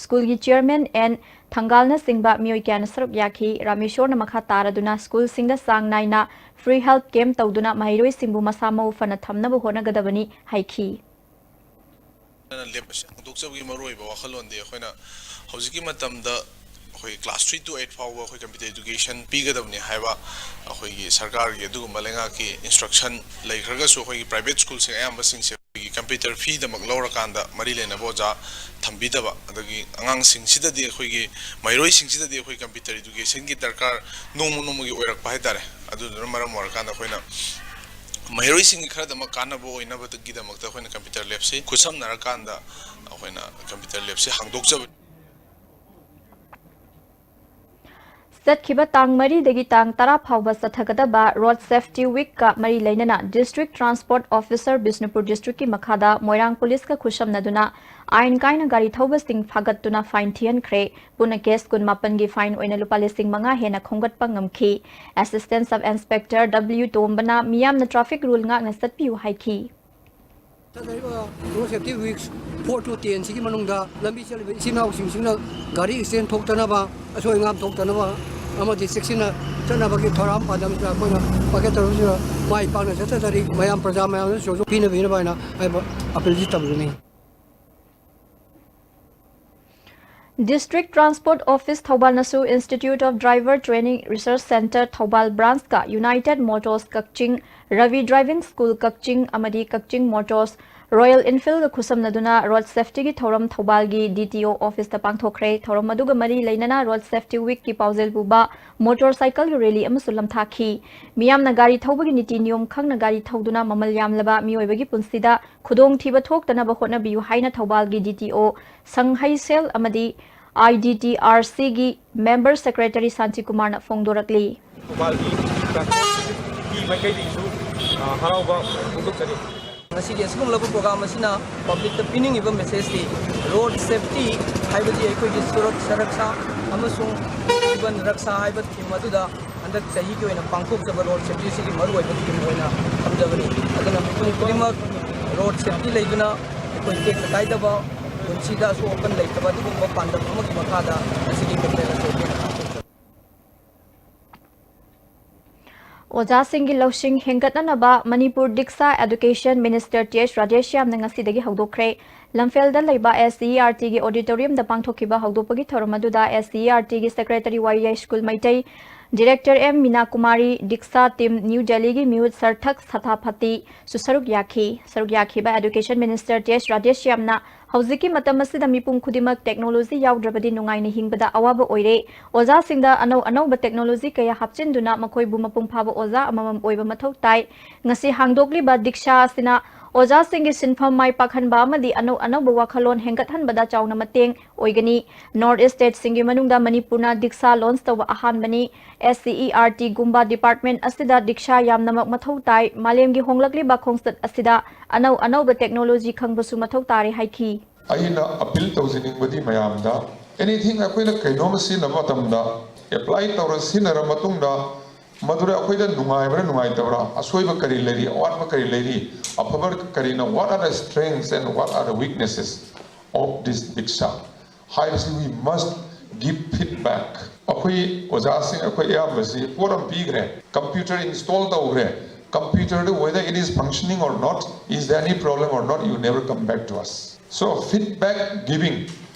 ꯁ꯭ꯀꯨꯜꯒꯤ ꯆꯤꯌꯔꯃꯦꯟ ꯑꯦꯟ ꯊꯪꯒꯥꯜꯅꯆꯤꯡꯕ ꯃꯤꯑꯣꯏ ꯀꯌꯥꯅ ꯁꯔꯨꯛ ꯌꯥꯈꯤ꯫ ꯔꯥꯃꯦꯁꯣꯔꯅ ꯃꯈꯥ ꯇꯥꯔꯗꯨꯅ ꯁ꯭ꯀꯨꯜꯁꯤꯡꯗ ꯆꯥꯡ ꯅꯥꯏꯅ ꯐ꯭ꯔꯤ ꯍꯦꯜꯊ ꯀꯦꯝꯞ ꯇꯧꯗꯨꯅ ꯃꯍꯩꯔꯣꯏꯁꯤꯡꯕꯨ ꯃꯁꯥ ꯃꯎ ꯐꯅ ꯊꯝꯅꯕ ꯍꯣꯠꯅꯒꯗꯕꯅꯤ ꯍꯥꯏꯈꯤ꯫ ꯂꯦꯕ ꯑꯁꯤ ꯍꯥꯡꯗꯣꯛꯆꯕꯒꯤ ꯃꯔꯨꯑꯣꯏꯕ ꯋꯥꯈꯜꯂꯣꯟꯗꯤ ꯑꯩꯈꯣꯏꯅ ꯍꯧꯖꯤꯛꯀꯤ ꯃꯇꯝꯗ ꯑꯩꯈꯣꯏ class three to eight ꯐꯥꯎꯕ ꯑꯩꯈꯣꯏ computer education ꯄꯤꯒꯗꯕꯅꯤ ꯍꯥꯏꯕ ꯑꯩꯈꯣꯏꯒꯤ ꯁꯔꯀꯥꯔꯒꯤ ꯑꯗꯨꯒꯨꯝꯕ ꯂꯩꯉꯥꯛꯀꯤ instruction ꯂꯩꯈ꯭ꯔꯒꯁꯨ, ꯑꯩꯈꯣꯏꯒꯤ private ꯁ꯭ꯀꯨꯜꯁꯤꯡ ꯑꯌꯥꯝꯕꯁꯤꯡꯁꯦ ꯑꯩꯈꯣꯏꯒꯤ computer feeꯗꯃꯛ ꯂꯧꯔꯀꯥꯟꯗ ꯃꯔꯤ ꯂꯩꯅꯕ ꯑꯣꯖꯥ ꯊꯝꯕꯤꯗꯕ, ꯑꯗꯒꯤ ꯑꯉꯥꯡꯁꯤꯡꯁꯤꯗꯗꯤ, ꯑꯩꯈꯣꯏꯒꯤ ꯃꯍꯩꯔꯣꯏꯁꯤꯡꯁꯤꯗꯗꯤ ꯑꯩꯈꯣꯏ computer educationꯒꯤ ꯗꯔꯀꯥꯔ ꯅꯣꯡꯃ ꯅꯣꯡꯃꯒꯤ ꯑꯣꯏꯔꯛꯄ ꯍꯥꯏꯇꯥꯔꯦ꯫ ꯑꯗꯨꯗꯨꯅ ꯃꯔꯝ ꯑꯣꯏꯔꯀꯥꯟꯗ ꯑꯩꯈꯣꯏꯅ ꯃꯍꯩꯔꯣꯏꯁꯤꯡꯒꯤ ꯈꯔꯗꯃꯛ ꯀꯥꯟꯅꯕ ꯑꯣꯏꯅꯕꯒꯤꯗꯃꯛꯇ ꯑꯩꯈꯣꯏꯅ ꯀꯝꯄ꯭ꯌꯨꯇꯔ ꯂꯦꯞꯁꯤ ꯈꯨꯠꯁꯝꯅꯔꯀꯥꯟꯗ ꯑꯩꯈꯣꯏꯅ ꯀꯝꯄ꯭ꯌꯨꯇꯔ ꯂꯦꯞꯁꯤ ꯍꯥꯡꯗꯣꯛꯆꯕꯅꯤ꯫ ꯆꯠꯈꯤꯕ ꯇꯥꯡ ꯃꯔꯤꯗꯒꯤ ꯇꯥꯡ ꯇꯔꯥ ꯐꯥꯎꯕ ꯆꯠꯊꯒꯗꯕ ꯔꯣꯗ ꯁꯦꯐꯇꯤ ꯋꯤꯛꯀ ꯃꯔꯤ ꯂꯩꯅꯅ ꯗꯤꯁꯇ꯭ꯔꯤꯛ ꯇ꯭ꯔꯥꯟꯁꯄꯣꯔꯠ ꯑꯣꯐꯤꯁꯔ ꯕꯤꯁꯅꯨꯄꯨꯔ ꯗꯤꯁꯇ꯭ꯔꯤꯛꯀꯤ ꯃꯈꯥꯗ ꯃꯣꯏꯔꯥꯡ ꯄꯨꯂꯤꯁꯀ ꯈꯨꯠꯁꯝꯅꯗꯨꯅ ꯑꯥꯏꯟ ꯀꯥꯏꯅ ꯒꯥꯔꯤ ꯊꯧꯕꯁꯤꯡ ꯐꯥꯒꯠꯇꯨꯅ ꯐꯥꯏꯟ ꯊꯤꯍꯟꯈ꯭ꯔꯦ꯫ ꯄꯨꯟꯅ ꯀꯦꯁ ꯀꯨꯟ ꯃꯥꯄꯟꯒꯤ ꯐꯥꯏꯟ ꯑꯣꯏꯅ ꯂꯨꯄꯥ ꯂꯤꯁꯤꯡ ꯃꯉꯥ ꯍꯦꯟꯅ ꯈꯣꯝꯒꯠꯄ ꯉꯝꯈꯤ꯫ ꯑꯦꯁꯤꯁꯇꯦꯟꯠ ꯁꯕ ꯏꯟꯁꯄꯦꯛꯇꯔ ꯗꯕ꯭ꯂꯤꯎ ꯇꯣꯝꯕꯅ ꯃꯤꯌꯥꯝꯅ ꯇ꯭ꯔꯥꯐꯤꯛ ꯔꯨꯜ ꯉꯥꯛꯅ ꯆꯠꯄꯤꯌꯨ ꯍꯥꯏꯈꯤ꯫ ꯆꯠꯆꯔꯤꯕ road safety weeks for two ꯇꯦꯟꯁꯤꯒꯤ ꯃꯅꯨꯡꯗ ꯂꯝꯕꯤ ꯆꯠꯂꯤꯕ ꯏꯆꯤꯟ ꯏꯅꯥꯎꯁꯤꯡꯁꯤꯅ ꯒꯥꯔꯤ ꯑꯦꯛꯁꯤꯗꯦꯟ ꯊꯣꯛꯇꯅꯕ, ꯑꯁꯣꯏ ꯑꯉꯥꯝ ꯊꯣꯛꯇꯅꯕ ꯑꯃꯗꯤ ꯆꯦꯛꯁꯤꯟꯅ ꯆꯠꯅꯕꯒꯤ ꯊꯧꯔꯥꯡ ꯄꯥꯟꯗꯝꯁꯤꯗ ꯑꯩꯈꯣꯏꯅ ꯄꯥꯏꯈꯠꯆꯔꯨꯕꯁꯤꯗ ꯃꯥꯏ ꯄꯥꯛꯅ ꯆꯠꯆꯗꯔꯤ꯫ ꯃꯌꯥꯝ ꯄ꯭ꯔꯖꯥ ꯃꯌꯥꯝꯗꯁꯨ ꯄꯤꯅꯕꯤꯅꯕ ꯍꯥꯏꯅ ꯍꯥꯏꯕ ꯑꯄꯤꯜꯁꯤ ꯇꯧꯖꯅꯤꯡꯏ꯫ ꯗꯤꯁꯇ꯭ꯔꯤꯛ ꯇ꯭ꯔꯥꯟꯁꯄꯣꯔꯠ ꯑꯣꯐꯤꯁ ꯊꯧꯕꯥꯜꯅꯁꯨ Institute of Driver Training Research Centre Thoubal ꯕ꯭ꯔꯥꯟꯁꯀ United Motors Kakching, Rabi driving school Kakching ꯑꯃꯗꯤ ꯀꯛꯆꯤꯡ ꯃꯣꯇꯣꯔꯁ ꯔꯣꯌꯦꯜ ꯏꯟꯐꯤꯜꯒ ꯈꯨꯠꯁꯝꯅꯗꯨꯅ ꯔꯣꯗ ꯁꯦꯐꯇꯤꯒꯤ ꯊꯧꯔꯝ ꯊꯧꯕꯥꯜꯒꯤ ꯗꯤ ꯇꯤ ꯑꯣ ꯑꯣꯐꯤꯁꯇ ꯄꯥꯡꯊꯣꯛꯈ꯭ꯔꯦ꯫ ꯊꯧꯔꯝ ꯑꯗꯨꯒ ꯃꯔꯤ ꯂꯩꯅꯅ ꯔꯣꯗ ꯁꯦꯐꯇꯤ ꯋꯤꯛꯀꯤ ꯄꯥꯎꯖꯦꯜ ꯄꯨꯕ ꯃꯣꯇꯣꯔ ꯁꯥꯏꯀꯜꯒꯤ ꯔꯦꯂꯤ ꯑꯃꯁꯨ ꯂꯝꯊꯥꯈꯤ꯫ ꯃꯤꯌꯥꯝꯅ ꯒꯥꯔꯤ ꯊꯧꯕꯒꯤ ꯅꯤꯇꯤ ꯅꯤꯌꯣꯝ ꯈꯪꯅ ꯒꯥꯔꯤ ꯊꯧꯗꯨꯅ ꯃꯃꯜ ꯌꯥꯝꯂꯕ ꯃꯤꯑꯣꯏꯕꯒꯤ ꯄꯨꯟꯁꯤꯗ ꯈꯨꯗꯣꯡꯊꯤꯕ ꯊꯣꯛꯇꯅꯕ ꯍꯣꯠꯅꯕꯤꯌꯨ ꯍꯥꯏꯅ ꯊꯧꯕꯥꯜꯒꯤ ꯗꯤ ꯇꯤ ꯑꯣ ꯁꯪꯍꯩꯁꯦꯜ ꯑꯃꯗꯤ ꯑꯥꯏ ꯗꯤ ꯇꯤ ꯑꯥꯔ ꯁꯤꯒꯤ ꯃꯦꯝꯕꯔ ꯁꯦꯀ꯭ꯔꯦꯇꯔꯤ ꯁꯥꯟꯇꯤꯀꯨꯃꯥꯔꯅ ꯐꯣꯡꯗꯣꯔꯛꯂꯤ꯫ ꯊꯧꯕꯥꯜꯒꯤ ꯇ꯭ꯔꯥꯟꯁꯄꯣꯔꯠꯀꯤ ꯃꯥꯏꯀꯩꯗꯒꯤꯁꯨ ꯍꯔꯥꯎꯕ ꯐꯣꯡꯗꯣꯛꯆꯔꯤ꯫ ꯉꯁꯤꯒꯤ ꯑꯁꯤꯒꯨꯝꯂꯕ ꯄ꯭ꯔꯣꯒ꯭ꯔꯥꯝ ꯑꯁꯤꯅ ꯄꯕ꯭ꯂꯤꯛꯇ ꯄꯤꯅꯤꯡꯉꯤꯕ ꯃꯦꯁꯦꯖꯇꯤ ꯔꯣꯗ ꯁꯦꯐꯇꯤ ꯍꯥꯏꯕꯗꯤ ꯑꯩꯈꯣꯏꯒꯤ ꯁꯨꯔꯛ ꯁꯔꯛꯁꯥ ꯑꯃꯁꯨꯡ ꯖꯤꯕꯟ ꯔꯛꯁꯥ ꯍꯥꯏꯕ ꯊꯤꯝ ꯑꯗꯨꯗ ꯍꯟꯗꯛ ꯆꯍꯤꯒꯤ ꯑꯣꯏꯅ ꯄꯥꯡꯊꯣꯛꯆꯕ ꯔꯣꯗ ꯁꯦꯐꯇꯤ ꯑꯁꯤꯒꯤ ꯃꯔꯨꯑꯣꯏꯕ ꯊꯤꯝ ꯑꯣꯏꯅ ꯊꯝꯖꯕꯅꯤ꯫ ꯑꯗꯨꯅ ꯃꯤꯄꯨꯝ ꯈꯨꯗꯤꯡꯃꯛ ꯔꯣꯗ ꯁꯦꯐꯇꯤ ꯂꯩꯗꯨꯅ ꯑꯩꯈꯣꯏ ꯇꯦꯛꯇ ꯀꯥꯏꯗꯕ ꯄꯨꯟꯁꯤꯗ ꯑꯁꯣꯛ ꯑꯄꯟ ꯂꯩꯇꯕ ꯑꯗꯨꯒꯨꯝꯕ ꯄꯥꯟꯗꯝ ꯑꯃꯒꯤ ꯃꯈꯥꯗ ꯉꯁꯤꯒꯤ ꯀꯦꯝꯄꯦꯟ ꯑꯁꯤ ꯑꯩꯈꯣꯏꯅ ꯄꯥꯡꯊꯣꯛꯆꯕꯅꯤ꯫ ꯑꯣꯖꯥꯁꯤꯡꯒꯤ ꯂꯧꯁꯤꯡ ꯍꯦꯟꯒꯠꯅꯅꯕ ꯃꯅꯤꯄꯨꯔ ꯗꯤꯛꯁꯥ ꯑꯦꯗꯨꯀꯦꯁꯟ ꯃꯤꯅꯤꯁꯇꯔ ꯇꯤ ꯑꯩꯆ ꯔꯥꯙꯦꯁ꯭ꯌꯥꯝꯅ ꯉꯁꯤꯗꯒꯤ ꯍꯧꯗꯣꯛꯈ꯭ꯔꯦ꯫ ꯂꯝꯐꯦꯜꯗ ꯂꯩꯕ ꯑꯦꯁ ꯁꯤ ꯏ ꯑꯥꯔ ꯇꯤꯒꯤ ꯑꯣꯗꯤꯇꯣꯔꯤꯌꯝꯗ ꯄꯥꯡꯊꯣꯛꯈꯤꯕ ꯍꯧꯗꯣꯛꯄꯒꯤ ꯊꯧꯔꯝ ꯑꯗꯨꯗ ꯑꯦꯁ ꯁꯤ ꯏ ꯑꯥꯔ ꯇꯤꯒꯤ ꯁꯦꯀ꯭ꯔꯦꯇꯔꯤ ꯋꯥꯏ ꯌꯥꯏꯁ꯭ꯀꯨꯜ Meitei, Director M Meena Kumari, Diksha Team New Delhi ꯒꯤ ꯃꯤꯍꯨꯠ ꯁꯔꯊꯛ ꯁꯊꯥꯄꯇꯤꯁꯨ ꯁꯔꯨꯛ ꯌꯥꯈꯤ꯫ ꯁꯔꯨꯛ ꯌꯥꯈꯤꯕ Education Minister Th Radheshyamꯅ ꯍꯧꯖꯤꯛꯀꯤ ꯃꯇꯝ ꯑꯁꯤꯗ ꯃꯤꯄꯨꯝ ꯈꯨꯗꯤꯡꯃꯛ technology ꯌꯥꯎꯗ꯭ꯔꯕꯗꯤ ꯅꯨꯡꯉꯥꯏꯅ ꯍꯤꯡꯕꯗ ꯑꯋꯥꯕ ꯑꯣꯏꯔꯦ꯫ ꯑꯣꯖꯥꯁꯤꯡꯗ ꯑꯅꯧ ꯑꯅꯧꯕ technology ꯀꯌꯥ ꯍꯥꯞꯆꯤꯟꯗꯨꯅ ꯃꯈꯣꯏꯕꯨ ꯃꯄꯨꯡ ꯐꯥꯕ ꯑꯣꯖꯥ ꯑꯃꯃꯝ ꯑꯣꯏꯕ ꯃꯊꯧ ꯇꯥꯏ꯫ ꯉꯁꯤ ꯍꯥꯡꯗꯣꯛꯂꯤꯕ ꯗꯤꯛꯁꯥ ꯑꯁꯤꯅ ꯑꯣꯖꯥꯁꯤꯡꯒꯤ ꯁꯤꯟꯐꯝ ꯃꯥꯏ ꯄꯥꯛꯍꯟꯕ ꯑꯃꯗꯤ ꯑꯅꯧ ꯑꯅꯧꯕ ꯋꯥꯈꯜꯂꯣꯟ ꯍꯦꯟꯒꯠꯍꯟꯕꯗ ꯆꯥꯎꯅ ꯃꯇꯦꯡ ꯑꯣꯏꯒꯅꯤ꯫ North East state ꯁꯤꯡꯒꯤ ꯃꯅꯨꯡꯗ ꯃꯅꯤꯄꯨꯔꯅ ꯗꯤꯛꯁꯥ launch ꯇꯧꯕ ꯑꯍꯥꯟꯕꯅꯤ꯫ S C E R T ꯒꯨꯝꯕ department ꯑꯁꯤꯗ ꯗꯤꯛꯁꯥ ꯌꯥꯝꯅꯃꯛ ꯃꯊꯧ ꯇꯥꯏ꯫ ꯃꯥꯂꯦꯝꯒꯤ ꯍꯣꯡꯂꯛꯂꯤꯕ ꯈꯣꯡꯆꯠ ꯑꯁꯤꯗ ꯑꯅꯧ ꯑꯅꯧꯕ technology ꯈꯪꯕꯁꯨ ꯃꯊꯧ ꯇꯥꯔꯦ ꯍꯥꯏꯈꯤ꯫ ꯑꯩꯅ appeal ꯇꯧꯖꯅꯤꯡꯕꯗꯤ ꯃꯌꯥꯝꯗ, anything ꯑꯩꯈꯣꯏꯅ ꯀꯩꯅꯣꯝꯃ ꯁꯤꯖꯤꯟꯅꯕ ꯃꯇꯝꯗ, apply ꯇꯧꯔ ꯁꯤꯖꯤꯟꯅꯔ ꯃꯇꯨꯡꯗ ꯃꯗꯨꯗ ꯑꯩꯈꯣꯏꯗ ꯅꯨꯡꯉꯥꯏꯕ꯭ꯔꯥ ꯅꯨꯡꯉꯥꯏꯇꯕ꯭ꯔꯥ, ꯑꯁꯣꯏꯕ ꯀꯔꯤ ꯂꯩꯔꯤ, ꯑꯋꯥꯠꯄ ꯀꯔꯤ ꯂꯩꯔꯤ, ꯑꯐꯕ ꯀꯔꯤꯅ, what are the strengths and what are the weaknesses of this ꯗꯤꯛꯁꯥ ꯍꯥꯏꯕꯁꯤ we must give feedback꯫ ꯑꯩꯈꯣꯏ ꯑꯣꯖꯥꯁꯤꯡ ꯑꯩꯈꯣꯏ ꯑꯌꯥꯝꯕꯁꯤ ꯄꯣꯠ ꯑꯃ ꯄꯤꯈ꯭ꯔꯦ, computer install ꯇꯧꯈ꯭ꯔꯦ, computer do whether it is functioning or not, is there any problem or not, you never come back to us. So feedback giving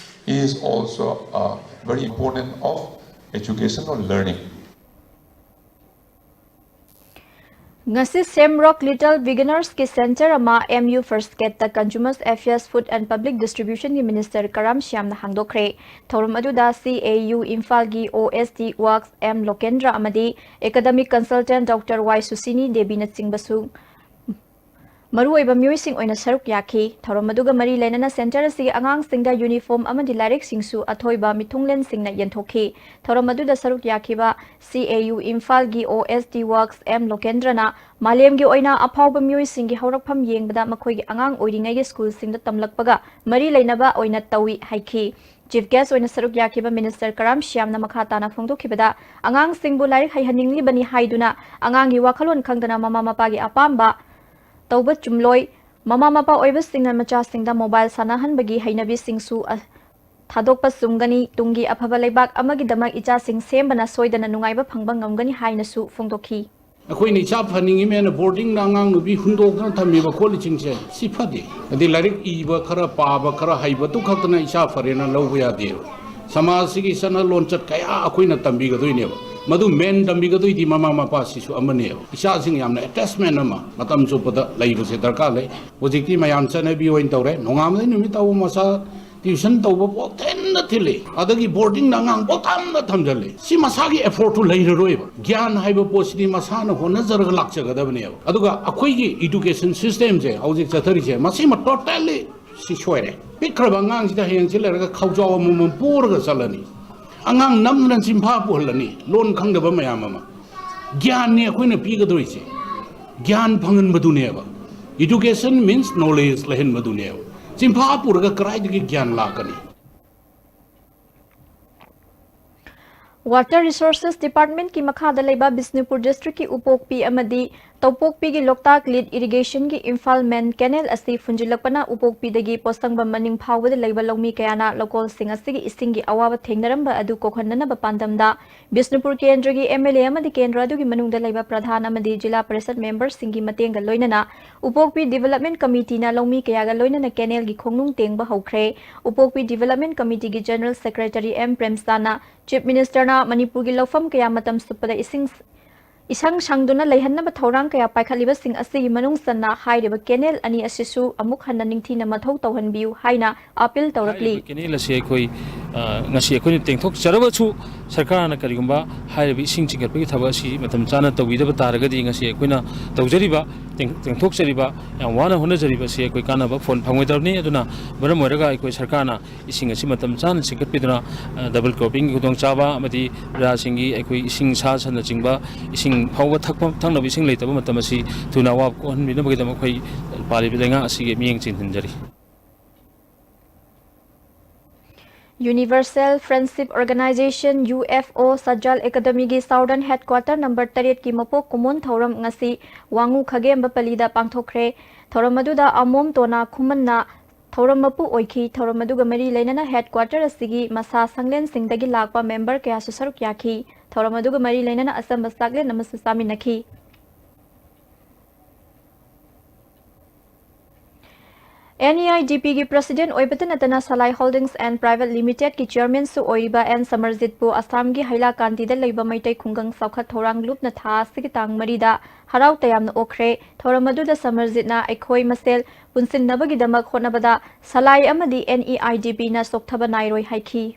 is also a very important of education or learning. ꯉꯁꯤ ꯁꯦꯝꯔꯣꯛ Little Beginners ꯀꯤ centre ꯑꯃ M U First Gate ꯇ Consumer Affairs, Food and Public Distribution ꯒꯤ Minister ꯀꯔꯥꯝ ꯁ꯭ꯌꯥꯝꯅ ꯍꯥꯡꯗꯣꯛꯈ꯭ꯔꯦ꯫ ꯊꯧꯔꯝ ꯑꯗꯨꯗ C A U ꯏꯝꯐꯥꯜꯒꯤ O S D Works M ꯂꯣꯀꯦꯟꯗ꯭ꯔ ꯑꯃꯗꯤ Academic Consultant Doctor Y ꯁꯨꯁꯤꯅꯤ ꯗꯦꯕꯤꯅꯆꯤꯡꯕꯁꯨ ꯃꯔꯨꯑꯣꯏꯕ ꯃꯤꯑꯣꯏꯁꯤꯡ ꯑꯣꯏꯅ ꯁꯔꯨꯛ ꯌꯥꯈꯤ꯫ ꯊꯧꯔꯝ ꯑꯗꯨꯒ ꯃꯔꯤ ꯂꯩꯅꯅ centre ꯑꯁꯤꯒꯤ ꯑꯉꯥꯡꯁꯤꯡꯗ uniform ꯑꯃꯗꯤ ꯂꯥꯏꯔꯤꯛꯁꯤꯡꯁꯨ ꯑꯊꯣꯏꯕ ꯃꯤꯊꯨꯡꯂꯦꯟꯁꯤꯡꯅ ꯌꯦꯟꯊꯣꯛꯈꯤ꯫ ꯊꯧꯔꯝ ꯑꯗꯨꯗ ꯁꯔꯨꯛ ꯌꯥꯈꯤꯕ C A U ꯏꯝꯐꯥꯜꯒꯤ O S D Works M ꯂꯣꯀꯦꯟꯗ꯭ꯔꯅ ꯃꯥꯂꯦꯝꯒꯤ ꯑꯣꯏꯅ ꯑꯐꯥꯎꯕ ꯃꯤꯑꯣꯏꯁꯤꯡꯒꯤ ꯍꯧꯔꯛꯐꯝ ꯌꯦꯡꯕꯗ ꯃꯈꯣꯏꯒꯤ ꯑꯉꯥꯡ ꯑꯣꯏꯔꯤꯉꯩꯒꯤ school ꯁꯤꯡꯗ ꯇꯝꯂꯛꯄꯒ ꯃꯔꯤ ꯂꯩꯅꯕ ꯑꯣꯏꯅ ꯇꯧꯏ ꯍꯥꯏꯈꯤ꯫ Chief guest ꯑꯣꯏꯅ ꯁꯔꯨꯛ ꯌꯥꯈꯤꯕ Minister ꯀꯔꯥꯝ ꯁ꯭ꯌꯥꯝꯅ ꯃꯈꯥ ꯇꯥꯅ ꯐꯣꯡꯗꯣꯛꯈꯤꯕꯗ, ꯑꯉꯥꯡꯁꯤꯡꯕꯨ ꯂꯥꯏꯔꯤꯛ ꯍꯩꯍꯟꯅꯤꯡꯂꯤꯕꯅꯤ ꯍꯥꯏꯗꯨꯅ ꯑꯉꯥꯡꯒꯤ ꯋꯥꯈꯜꯂꯣꯟ ꯈꯪꯗꯅ ꯃꯃꯥ ꯃꯄꯥꯒꯤ ꯑꯄꯥꯝꯕ ꯇꯧꯕ ꯆꯨꯝꯂꯣꯏ꯫ ꯃꯃꯥ ꯃꯄꯥ ꯑꯣꯏꯕꯁꯤꯡꯅ ꯃꯆꯥꯁꯤꯡꯗ mobile ꯁꯥꯟꯅꯍꯟꯕꯒꯤ ꯍꯩꯅꯕꯤꯁꯤꯡꯁꯨ ꯑ, ꯊꯥꯗꯣꯛꯄ ꯆꯨꯝꯒꯅꯤ꯫ ꯇꯨꯡꯒꯤ ꯑꯐꯕ ꯂꯩꯕꯥꯛ ꯑꯃꯒꯤꯗꯃꯛ ꯏꯆꯥꯁꯤꯡ ꯁꯦꯝꯕꯅ ꯁꯣꯏꯗꯅ ꯅꯨꯡꯉꯥꯏꯕ ꯐꯪꯕ ꯉꯝꯒꯅꯤ ꯍꯥꯏꯅꯁꯨ ꯐꯣꯡꯗꯣꯛꯈꯤ꯫ ꯑꯩꯈꯣꯏꯅ ꯏꯆꯥ ꯐꯅꯤꯡꯉꯤꯃꯦꯅ boarding ꯗ ꯑꯉꯥꯡ ꯅꯨꯄꯤ ꯍꯨꯟꯗꯣꯛꯇꯅ ꯊꯝꯃꯤꯕ ꯈꯣꯠꯂꯤꯁꯤꯡꯁꯦ ꯁꯤ ꯐꯠꯇꯦ꯫ ꯑꯗꯩ ꯂꯥꯏꯔꯤꯛ ꯏꯕ ꯈꯔ, ꯄꯥꯕ ꯈꯔ ꯍꯩꯕꯗꯨ ꯈꯛꯇꯅ ꯏꯆꯥ ꯐꯔꯦꯅ ꯂꯧꯕ ꯌꯥꯗꯦꯕ꯫ ꯁꯃꯥꯖꯁꯤꯒꯤ ꯆꯠꯅ ꯂꯣꯟꯆꯠ ꯀꯌꯥ ꯑꯩꯈꯣꯏꯅ ꯇꯝꯕꯤꯒꯗꯣꯏꯅꯦꯕ꯫ ꯃꯗꯨ ꯃꯦꯟ ꯇꯝꯕꯤꯒꯗꯣꯏꯗꯤ ꯃꯃꯥ ꯃꯄꯥꯁꯤꯁꯨ ꯑꯃꯅꯦꯕ꯫ ꯏꯆꯥꯁꯤꯡ ꯌꯥꯝꯅ ꯑꯦꯇꯦꯆꯃꯦꯟ ꯑꯃ ꯃꯇꯝ ꯆꯨꯞꯄꯗ ꯂꯩꯕꯁꯦ ꯗꯔꯀꯥꯔ ꯂꯩ꯫ ꯍꯧꯖꯤꯛꯇꯤ ꯃꯌꯥꯝ ꯆꯠꯅꯕꯤ ꯑꯣꯏꯅ ꯇꯧꯔꯦ, ꯅꯣꯡꯉꯥꯟꯕꯗꯩ ꯅꯨꯃꯤꯠ ꯇꯥꯕ ꯃꯆꯥ ꯇ꯭ꯌꯨꯁꯟ ꯇꯧꯕ ꯄꯣꯛꯊꯤꯟꯗ ꯊꯤꯜꯂꯤ, ꯑꯗꯒꯤ ꯕꯣꯔꯗꯤꯡꯗ ꯑꯉꯥꯡ ꯄꯣꯛꯊꯝꯗ ꯊꯝꯖꯜꯂꯤ꯫ ꯁꯤ ꯃꯁꯥꯒꯤ ꯑꯦꯐꯣꯔꯠꯇꯨ ꯂꯩꯔꯔꯣꯏꯕ꯫ ꯒ꯭ꯌꯥꯟ ꯍꯥꯏꯕ ꯄꯣꯠꯁꯤꯗꯤ ꯃꯁꯥꯅ ꯍꯣꯠꯅꯖꯔꯒ ꯂꯥꯛꯆꯒꯗꯕꯅꯦꯕ꯫ ꯑꯗꯨꯒ ꯑꯩꯈꯣꯏꯒꯤ ꯏꯗꯨꯀꯦꯁꯟ ꯁꯤꯁꯇꯦꯝꯁꯦ ꯍꯧꯖꯤꯛ ꯆꯠꯊꯔꯤꯁꯦ, ꯃꯁꯤꯃ ꯇꯣꯇꯦꯜꯂꯤ ꯁꯤ ꯁꯣꯏꯔꯦ꯫ ꯄꯤꯛꯈ꯭ꯔꯕ ꯑꯉꯥꯡꯁꯤꯗ ꯍꯌꯦꯡꯁꯤ ꯂꯩꯔꯒ ꯈꯥꯎꯖꯥꯎ ꯑꯃꯃꯝ ꯄꯨꯔꯒ ꯆꯠꯂꯅꯤ꯫ ꯑꯉꯥꯡ ꯅꯝꯗꯅ ꯆꯤꯟꯐꯥ ꯄꯨꯍꯜꯂꯅꯤ, ꯂꯣꯟ ꯈꯪꯗꯕ ꯃꯌꯥꯝ ꯑꯃ꯫ ꯒ꯭ꯌꯥꯟꯅꯤ ꯑꯩꯈꯣꯏꯅ ꯄꯤꯒꯗꯧꯔꯤꯁꯦ꯫ ꯒ꯭ꯌꯥꯟ ꯐꯪꯍꯟꯕꯗꯨꯅꯦꯕ꯫ Education means knowledge ꯂꯩꯍꯟꯕꯗꯨꯅꯦꯕ꯫ ꯆꯤꯟꯐꯥ ꯄꯨꯔꯒ ꯀꯗꯥꯏꯗꯒꯤ ꯒ꯭ꯌꯥꯟ ꯂꯥꯛꯀꯅꯤ? Water Resources Department ꯀꯤ ꯃꯈꯥꯗ ꯂꯩꯕ ꯕꯤꯁꯅꯨꯄꯨꯔ district ꯀꯤ ꯎꯄꯣꯛꯄꯤ ꯑꯃꯗꯤ ꯇꯧꯄꯣꯛꯄꯤꯒꯤ ꯂꯣꯛꯇꯥꯛ ꯂꯤꯗ ꯏꯔꯤꯒꯦꯁꯟꯒꯤ ꯏꯝꯐꯥꯜ ꯃꯦꯟ ꯀꯦꯅꯦꯜ ꯑꯁꯤ ꯐꯨꯟꯖꯤꯜꯂꯛꯄꯅ ꯎꯄꯣꯛꯄꯤꯗꯒꯤ ꯄꯣꯠꯁꯪꯕꯝ ꯃꯅꯤꯡ ꯐꯥꯎꯕꯗ ꯂꯩꯕ ꯂꯧꯃꯤ ꯀꯌꯥꯅ ꯂꯧꯀꯣꯜꯁꯤꯡ ꯑꯁꯤꯒꯤ ꯏꯁꯤꯡꯒꯤ ꯑꯋꯥꯕ ꯊꯦꯡꯅꯔꯝꯕ ꯑꯗꯨ ꯀꯣꯛꯍꯟꯅꯅꯕ ꯄꯥꯟꯗꯝꯗ ꯕꯤꯁꯅꯨꯄꯨꯔ ꯀꯦꯟꯗ꯭ꯔꯒꯤ ꯑꯦꯝ ꯑꯦꯜ ꯑꯦ ꯑꯃꯗꯤ ꯀꯦꯟꯗ꯭ꯔ ꯑꯗꯨꯒꯤ ꯃꯅꯨꯡꯗ ꯂꯩꯕ ꯄ꯭ꯔꯙꯥꯟ ꯑꯃꯗꯤ ꯖꯤꯂꯥ ꯄꯔꯤꯁꯠ ꯃꯦꯝꯕꯔꯁꯤꯡꯒꯤ ꯃꯇꯦꯡꯒ ꯂꯣꯏꯅꯅ ꯎꯄꯣꯛꯄꯤ ꯗꯤꯚꯦꯂꯞꯃꯦꯟ ꯀꯃꯤꯇꯤꯅ ꯂꯧꯃꯤ ꯀꯌꯥꯒ ꯂꯣꯏꯅꯅ ꯀꯦꯅꯦꯜꯒꯤ ꯈꯣꯡꯅꯨꯡ ꯇꯦꯡꯕ ꯍꯧꯈ꯭ꯔꯦ꯫ ꯎꯄꯣꯛꯄꯤ ꯗꯤꯚꯦꯂꯞꯃꯦꯟ ꯀꯃꯤꯇꯤꯒꯤ ꯖꯦꯅꯔꯦꯜ ꯁꯦꯀ꯭ꯔꯦꯇꯔꯤ ꯑꯦꯝ ꯄ꯭ꯔꯦꯝꯆꯥꯟꯅ ꯆꯤꯐ ꯃꯤꯅꯤꯁꯇꯔꯅ ꯃꯅꯤꯄꯨꯔꯒꯤ ꯂꯧꯐꯝ ꯀꯌꯥ ꯃꯇꯝ ꯆꯨꯞꯄꯗ ꯏꯁꯤꯡ ꯏꯁꯪ ꯁꯪꯗꯨꯅ ꯂꯩꯍꯟꯅꯕ ꯊꯧꯔꯥꯡ ꯀꯌꯥ ꯄꯥꯏꯈꯠꯂꯤꯕꯁꯤꯡ ꯑꯁꯤꯒꯤ ꯃꯅꯨꯡ ꯆꯟꯅ ꯍꯥꯏꯔꯤꯕ ꯀꯦꯅꯦꯜ ꯑꯅꯤ ꯑꯁꯤꯁꯨ ꯑꯃꯨꯛ ꯍꯟꯅ ꯅꯤꯡꯊꯤꯅ ꯃꯊꯧ ꯇꯧꯍꯟꯕꯤꯌꯨ ꯍꯥꯏꯅ ꯑꯥꯄꯤꯜ ꯇꯧꯔꯛꯂꯤ꯫ ꯍꯥꯏꯔꯤꯕ ꯀꯦꯅꯦꯜ ꯑꯁꯤ ꯑꯩꯈꯣꯏ, ꯑ, ꯉꯁꯤ ꯑꯩꯈꯣꯏꯅ ꯇꯦꯡꯊꯣꯛꯆꯔꯕꯁꯨ, ꯁꯔꯀꯥꯔꯅ ꯀꯔꯤꯒꯨꯝꯕ ꯍꯥꯏꯔꯤꯕ ꯏꯁꯤꯡ ꯆꯤꯡꯈꯠꯄꯒꯤ ꯊꯕꯛ ꯑꯁꯤ ꯃꯇꯝ ꯆꯥꯅ ꯇꯧꯕꯤꯗꯕ ꯇꯥꯔꯒꯗꯤ, ꯉꯁꯤ ꯑꯩꯈꯣꯏꯅ ꯇꯧꯖꯔꯤꯕ, ꯇꯦꯡ-, ꯇꯦꯡꯊꯣꯛꯆꯔꯤꯕ, ꯌꯥꯝ ꯋꯥꯅ ꯍꯣꯠꯅꯖꯔꯤꯕ ꯑꯁꯤ ꯑꯩꯈꯣꯏ ꯀꯥꯟꯅꯕ ꯐꯣꯟ ꯐꯪꯉꯣꯏꯗꯕꯅꯤ꯫ ꯑꯗꯨꯅ ꯃꯔꯝ ꯑꯣꯏꯔꯒ ꯑꯩꯈꯣꯏ ꯁꯔꯀꯥꯔꯅ ꯏꯁꯤꯡ ꯑꯁꯤ ꯃꯇꯝ ꯆꯥꯅ ꯆꯤꯡꯈꯠꯄꯤꯗꯨꯅ, ꯑ, ꯗꯕꯜ ꯀ꯭ꯔꯣꯞꯄꯤꯡꯒꯤ ꯈꯨꯗꯣꯡꯆꯥꯕ ꯑꯃꯗꯤ ꯄ꯭ꯔꯖꯥꯁꯤꯡꯒꯤ ꯑꯩꯈꯣꯏ ꯏꯁꯤꯡ, ꯁꯥ ꯁꯟꯅꯆꯤꯡꯕ ꯏꯁꯤꯡ ꯐꯥꯎꯕ ꯊꯛꯄ, ꯊꯛꯅꯕ ꯏꯁꯤꯡ ꯂꯩꯇꯕ ꯃꯇꯝ ꯑꯁꯤ ꯊꯨꯅ ꯑꯋꯥꯕ ꯀꯣꯛꯍꯟꯕꯤꯅꯕꯒꯤꯗꯃꯛ ꯑꯩꯈꯣꯏ ꯄꯥꯜꯂꯤꯕ ꯂꯩꯉꯥꯛ ꯑꯁꯤꯒꯤ ꯃꯤꯠꯌꯦꯡ ꯆꯦꯟꯍꯟꯖꯔꯤ꯫ Universal Friendship Organization, U F O, ꯁꯖꯥꯜ ꯑꯦꯀꯥꯗꯃꯤꯒꯤ Southern Headquarter number ꯇꯔꯦꯠꯀꯤ ꯃꯄꯣꯛ ꯀꯨꯝꯑꯣꯟ ꯊꯧꯔꯝ ꯉꯁꯤ ꯋꯥꯉꯨ ꯈꯥꯒꯦꯝꯕ ꯄꯜꯂꯤꯗ ꯄꯥꯡꯊꯣꯛꯈ꯭ꯔꯦ꯫ ꯊꯧꯔꯝ ꯑꯗꯨꯗ ꯑꯃꯣꯝ ꯇꯣꯅꯥ ꯈꯨꯃꯟꯅ ꯊꯧꯔꯝ ꯃꯄꯨ ꯑꯣꯏꯈꯤ꯫ ꯊꯧꯔꯝ ꯑꯗꯨꯒ ꯃꯔꯤ ꯂꯩꯅꯅ headquarter ꯑꯁꯤꯒꯤ ꯃꯁꯥ ꯁꯪꯂꯦꯟꯁꯤꯡꯗꯒꯤ ꯂꯥꯛꯄ member ꯀꯌꯥꯁꯨ ꯁꯔꯨꯛ ꯌꯥꯈꯤ꯫ ꯊꯧꯔꯝ ꯑꯗꯨꯒ ꯃꯔꯤ ꯂꯩꯅꯅ ꯑꯆꯝꯕ ꯆꯥꯛꯂꯦꯟ ꯑꯃꯁꯨ ꯆꯥꯃꯤꯟꯅꯈꯤ꯫ NEIDPꯒꯤ president ꯑꯣꯏꯕꯇ ꯅꯠꯇꯅ Salai Holdings and Private Limitedꯀꯤ chairmanꯁꯨ ꯑꯣꯏꯔꯤꯕ ꯑꯦꯟ ꯁꯃꯔꯖꯤꯠꯄꯨ ꯑꯁꯥꯝꯒꯤ ꯍꯩꯂꯥꯀꯥꯟꯗꯤꯗ ꯂꯩꯕ ꯃꯩꯇꯩ ꯈꯨꯡꯒꯪ ꯆꯥꯎꯈꯠ ꯊꯧꯔꯥꯡ ꯂꯨꯞꯅ ꯊꯥ ꯑꯁꯤꯒꯤ ꯇꯥꯡ ꯃꯔꯤꯗ ꯍꯔꯥꯎ ꯇꯌꯥꯝꯅ ꯑꯣꯛꯈ꯭ꯔꯦ꯫ ꯊꯧꯔꯝ ꯑꯗꯨꯗ ꯁꯃꯔꯖꯤꯠꯅ ꯑꯩꯈꯣꯏ ꯃꯁꯦꯜ ꯄꯨꯟꯁꯤꯟꯅꯕꯒꯤꯗꯃꯛ ꯍꯣꯠꯅꯕꯗ Salai ꯑꯃꯗꯤ NEIDPꯅ ꯆꯣꯛꯊꯕ ꯅꯥꯏꯔꯣꯏ ꯍꯥꯏꯈꯤ꯫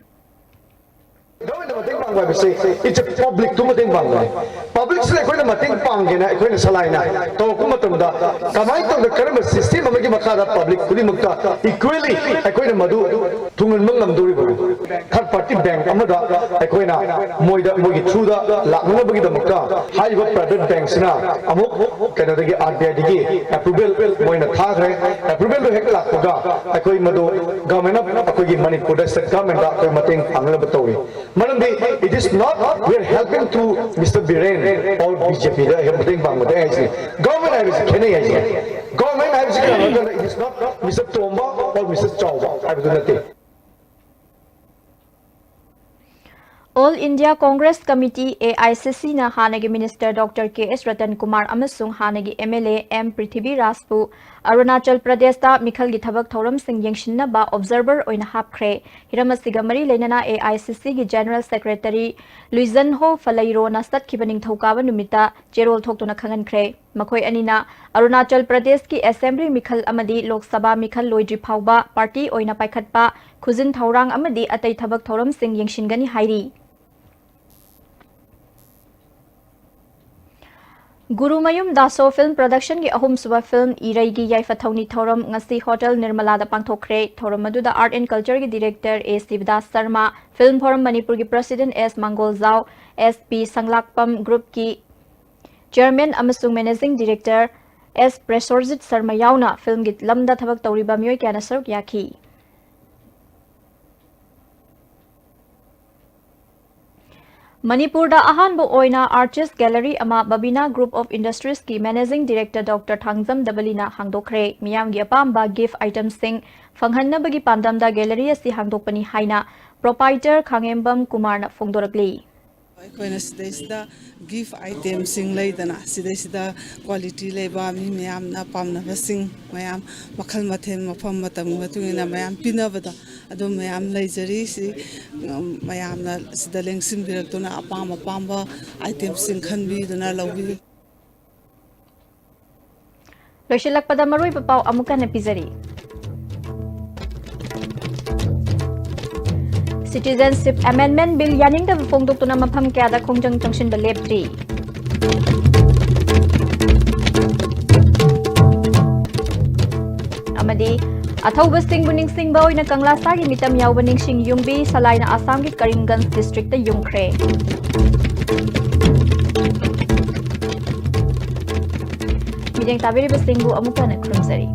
Governmentꯅ ꯃꯇꯦꯡ ꯄꯥꯡꯕ ꯍꯥꯏꯕꯁꯤ it's a publicꯇꯨ ꯃꯇꯦꯡ ꯄꯥꯡꯕꯅꯤ꯫ Publicꯁꯤꯗ ꯑꯩꯈꯣꯏꯅ ꯃꯇꯦꯡ ꯄꯥꯡꯒꯦꯅ ꯑꯩꯈꯣꯏꯅ Salaina ꯇꯧꯔꯛꯄ ꯃꯇꯝꯗ ꯀꯃꯥꯏꯅ ꯇꯧꯗꯅ ꯀꯔꯝꯕ system ꯑꯃꯒꯤ ꯃꯈꯥꯗ public ꯈꯨꯗꯤꯡꯃꯛꯇ equally ꯑꯩꯈꯣꯏꯅ ꯃꯗꯨ ꯊꯨꯡꯍꯟꯕ ꯉꯝꯗꯧꯔꯤꯕꯅꯣ? Third party bank ꯑꯃꯗ ꯑꯩꯈꯣꯏꯅ ꯃꯣꯏꯗ ꯃꯣꯏꯒꯤ throughꯗ ꯂꯥꯛꯅꯅꯕꯒꯤꯗꯃꯛꯇ ꯍꯥꯏꯔꯤꯕ private bankꯁꯤꯅ ꯑꯃꯨꯛ ꯀꯩꯅꯣꯗꯒꯤ RBIꯗꯒꯤ approval ꯃꯣꯏꯅ ꯊꯥꯈ꯭ꯔꯦ꯫ Approvalꯗꯨ ꯍꯦꯛ ꯂꯥꯛꯄꯒ ꯑꯩꯈꯣꯏ ꯃꯗꯨ government of ꯑꯩꯈꯣꯏꯒꯤ ꯃꯅꯤꯄꯨꯔꯗ state governmentꯗ ꯑꯩꯈꯣꯏ ꯃꯇꯦꯡ ꯄꯥꯡꯅꯕ ꯇꯧꯏ꯫ ꯃꯔꯝꯗꯤ it is not we are helping to Mister Biren or BJPꯗ ꯍꯦꯛ ꯃꯇꯦꯡ ꯄꯥꯡꯕꯗ ꯍꯥꯏꯁꯦ꯫ Government ꯍꯥꯏꯕꯁꯤ ꯈꯦꯠꯅꯩ ꯍꯥꯏꯁꯦ꯫ Government ꯍꯥꯏꯕꯁꯤ ꯀꯩꯅꯣ ꯍꯥꯏꯕꯗ it is not Mister Tomba or Mister ꯆꯥꯎꯕ ꯍꯥꯏꯕꯗꯨ ꯅꯠꯇꯦ꯫ All India Congress Committee, AICCꯅ ꯍꯥꯟꯅꯒꯤ minister Doctor K S Ratan Kumar ꯑꯃꯁꯨꯡ ꯍꯥꯟꯅꯒꯤ MLA M ꯄ꯭ꯔꯤꯊꯤꯕꯤ ꯔꯥꯖꯄꯨ ꯑꯔꯨꯅꯥꯆꯜ ꯄ꯭ꯔꯗꯦꯁꯇ ꯃꯤꯈꯜꯒꯤ ꯊꯕꯛ ꯊꯧꯔꯝꯁꯤꯡ ꯌꯦꯡꯁꯤꯟꯅꯕ observer ꯑꯣꯏꯅ ꯍꯥꯞꯈ꯭ꯔꯦ꯫ ꯍꯤꯔꯝ ꯑꯁꯤꯒ ꯃꯔꯤ ꯂꯩꯅꯅ AICCꯒꯤ general secretary ꯂꯨꯏꯖꯟꯍꯣ ꯐꯂꯩꯔꯣꯅ ꯆꯠꯈꯤꯕ ꯅꯤꯡꯊꯧꯀꯥꯕ ꯅꯨꯃꯤꯠꯇ ꯆꯦꯔꯣꯜ ꯊꯣꯛꯇꯨꯅ ꯈꯪꯍꯟꯈ꯭ꯔꯦ꯫ ꯃꯈꯣꯏ ꯑꯅꯤꯅ ꯑꯔꯨꯅꯥꯆꯜ ꯄ꯭ꯔꯗꯦꯁꯀꯤ assembly ꯃꯤꯈꯜ ꯑꯃꯗꯤ ꯂꯣꯛ ꯁꯚꯥ ꯃꯤꯈꯜ ꯂꯣꯏꯗ꯭ꯔꯤ ꯐꯥꯎꯕ party ꯑꯣꯏꯅ ꯄꯥꯏꯈꯠꯄ, ꯈꯨꯖꯤꯟ ꯊꯧꯔꯥꯡ ꯑꯃꯗꯤ ꯑꯇꯩ ꯊꯕꯛ ꯊꯧꯔꯝꯁꯤꯡ ꯌꯦꯡꯁꯤꯟꯒꯅꯤ ꯍꯥꯏꯔꯤ꯫ ꯒꯨꯔꯨꯃꯌꯨꯝ ꯗꯥꯁꯣ film productionꯒꯤ ꯑꯍꯨꯝꯁꯨꯕ film ꯏꯔꯩꯒꯤ ꯌꯥꯏꯐ ꯊꯧꯅꯤ ꯊꯧꯔꯝ ꯉꯁꯤ Hotel ꯅꯤꯔꯃꯂꯥꯗ ꯄꯥꯡꯊꯣꯛꯈ꯭ꯔꯦ꯫ ꯊꯧꯔꯝ ꯑꯗꯨꯗ Art and Cultureꯒꯤ director A ꯁꯤꯕꯗꯥꯁ Sharma, Film Forum ꯃꯅꯤꯄꯨꯔꯒꯤ president S ꯃꯥꯡꯒꯣꯜꯖꯥꯎ, SP ꯁꯪꯂꯥꯛꯄꯝ groupꯀꯤ chairman ꯑꯃꯁꯨꯡ managing director S ꯄ꯭ꯔꯦꯁꯣꯔꯖꯤꯠ ꯁꯔꯃ ꯌꯥꯎꯅ filmꯒꯤ ꯂꯝꯗ ꯊꯕꯛ ꯇꯧꯔꯤꯕ ꯃꯤꯑꯣꯏ ꯀꯌꯥꯅ ꯁꯔꯨꯛ ꯌꯥꯈꯤ꯫ ꯃꯅꯤꯄꯨꯔꯗ ꯑꯍꯥꯟꯕ ꯑꯣꯏꯅ artist gallery ꯑꯃ Babina Group of Industriesꯀꯤ managing director Doctor Thangjam ꯗꯕꯂꯤꯅ ꯍꯥꯡꯗꯣꯛꯈ꯭ꯔꯦ꯫ ꯃꯤꯌꯥꯝꯒꯤ ꯑꯄꯥꯝꯕ gift itemꯁꯤꯡ ꯐꯪꯍꯟꯅꯕꯒꯤ ꯄꯥꯟꯗꯝꯗ gallery ꯑꯁꯤ ꯍꯥꯡꯗꯣꯛꯄꯅꯤ ꯍꯥꯏꯅ proprietor ꯈꯥꯉꯦꯝꯕꯝ ꯀꯨꯃꯥꯔꯅ ꯐꯣꯡꯗꯣꯔꯛꯂꯤ꯫ ꯑꯩꯈꯣꯏꯅ ꯁꯤꯗꯩꯁꯤꯗ ꯒꯤꯐ ꯑꯥꯏꯇꯦꯝꯁꯤꯡ ꯂꯩꯗꯅ, ꯁꯤꯗꯩꯁꯤꯗ ꯀ꯭ꯋꯥꯂꯤꯇꯤ ꯂꯩꯕ, ꯃꯤ ꯃꯌꯥꯝꯅ ꯄꯥꯝꯅꯕꯁꯤꯡ, ꯃꯌꯥꯝ ꯃꯈꯜ ꯃꯊꯦꯜ, ꯃꯐꯝ ꯃꯇꯝꯒꯤ ꯃꯇꯨꯡ ꯏꯟꯅ ꯃꯌꯥꯝ ꯄꯤꯅꯕꯗꯣ, ꯑꯗꯨ ꯃꯌꯥꯝ ꯂꯩꯖꯔꯤ꯫ ꯁꯤ, ꯎꯝ, ꯃꯌꯥꯝꯅ ꯁꯤꯗ ꯂꯦꯡꯁꯤꯟꯕꯤꯔꯛꯇꯨꯅ ꯑꯄꯥꯝ ꯑꯄꯥꯝꯕ ꯑꯥꯏꯇꯦꯝꯁꯤꯡ ꯈꯟꯕꯤꯗꯨꯅ ꯂꯧꯕꯤꯌꯨ꯫ ꯂꯣꯏꯁꯤꯜꯂꯛꯄꯗ ꯃꯔꯨꯑꯣꯏꯕ ꯄꯥꯎ ꯑꯃꯨꯛ ꯍꯟꯅ ꯄꯤꯖꯔꯤ꯫ Citizenship Amendment Bill ꯌꯥꯅꯤꯡꯗꯕ ꯐꯣꯡꯗꯣꯛꯇꯨꯅ ꯃꯐꯝ ꯀꯌꯥꯗ ꯈꯣꯡꯖꯪ ꯆꯪꯁꯤꯟꯕ ꯂꯦꯞꯇ꯭ꯔꯤ꯫ ꯑꯃꯗꯤ ꯑꯊꯧꯕꯁꯤꯡꯕꯨ ꯅꯤꯡꯁꯤꯡꯕ ꯑꯣꯏꯅ ꯀꯪꯂꯥꯁꯥꯒꯤ ꯃꯤꯇꯝ ꯌꯥꯎꯕ ꯅꯤꯡꯁꯤꯡ ꯌꯨꯝꯕꯤ ꯁꯂꯥꯏꯅ ꯑꯁꯥꯝꯒꯤ ꯀꯔꯤꯝꯒꯟꯖ ꯗꯤꯁꯇ꯭ꯔꯤꯛꯇ ꯌꯨꯡꯈ꯭ꯔꯦ꯫ ꯃꯤꯠꯌꯦꯡ ꯇꯥꯕꯤꯔꯤꯕꯁꯤꯡꯕꯨ ꯑꯃꯨꯛ ꯍꯟꯅ ꯈꯨꯔꯨꯝꯖꯔꯤ꯫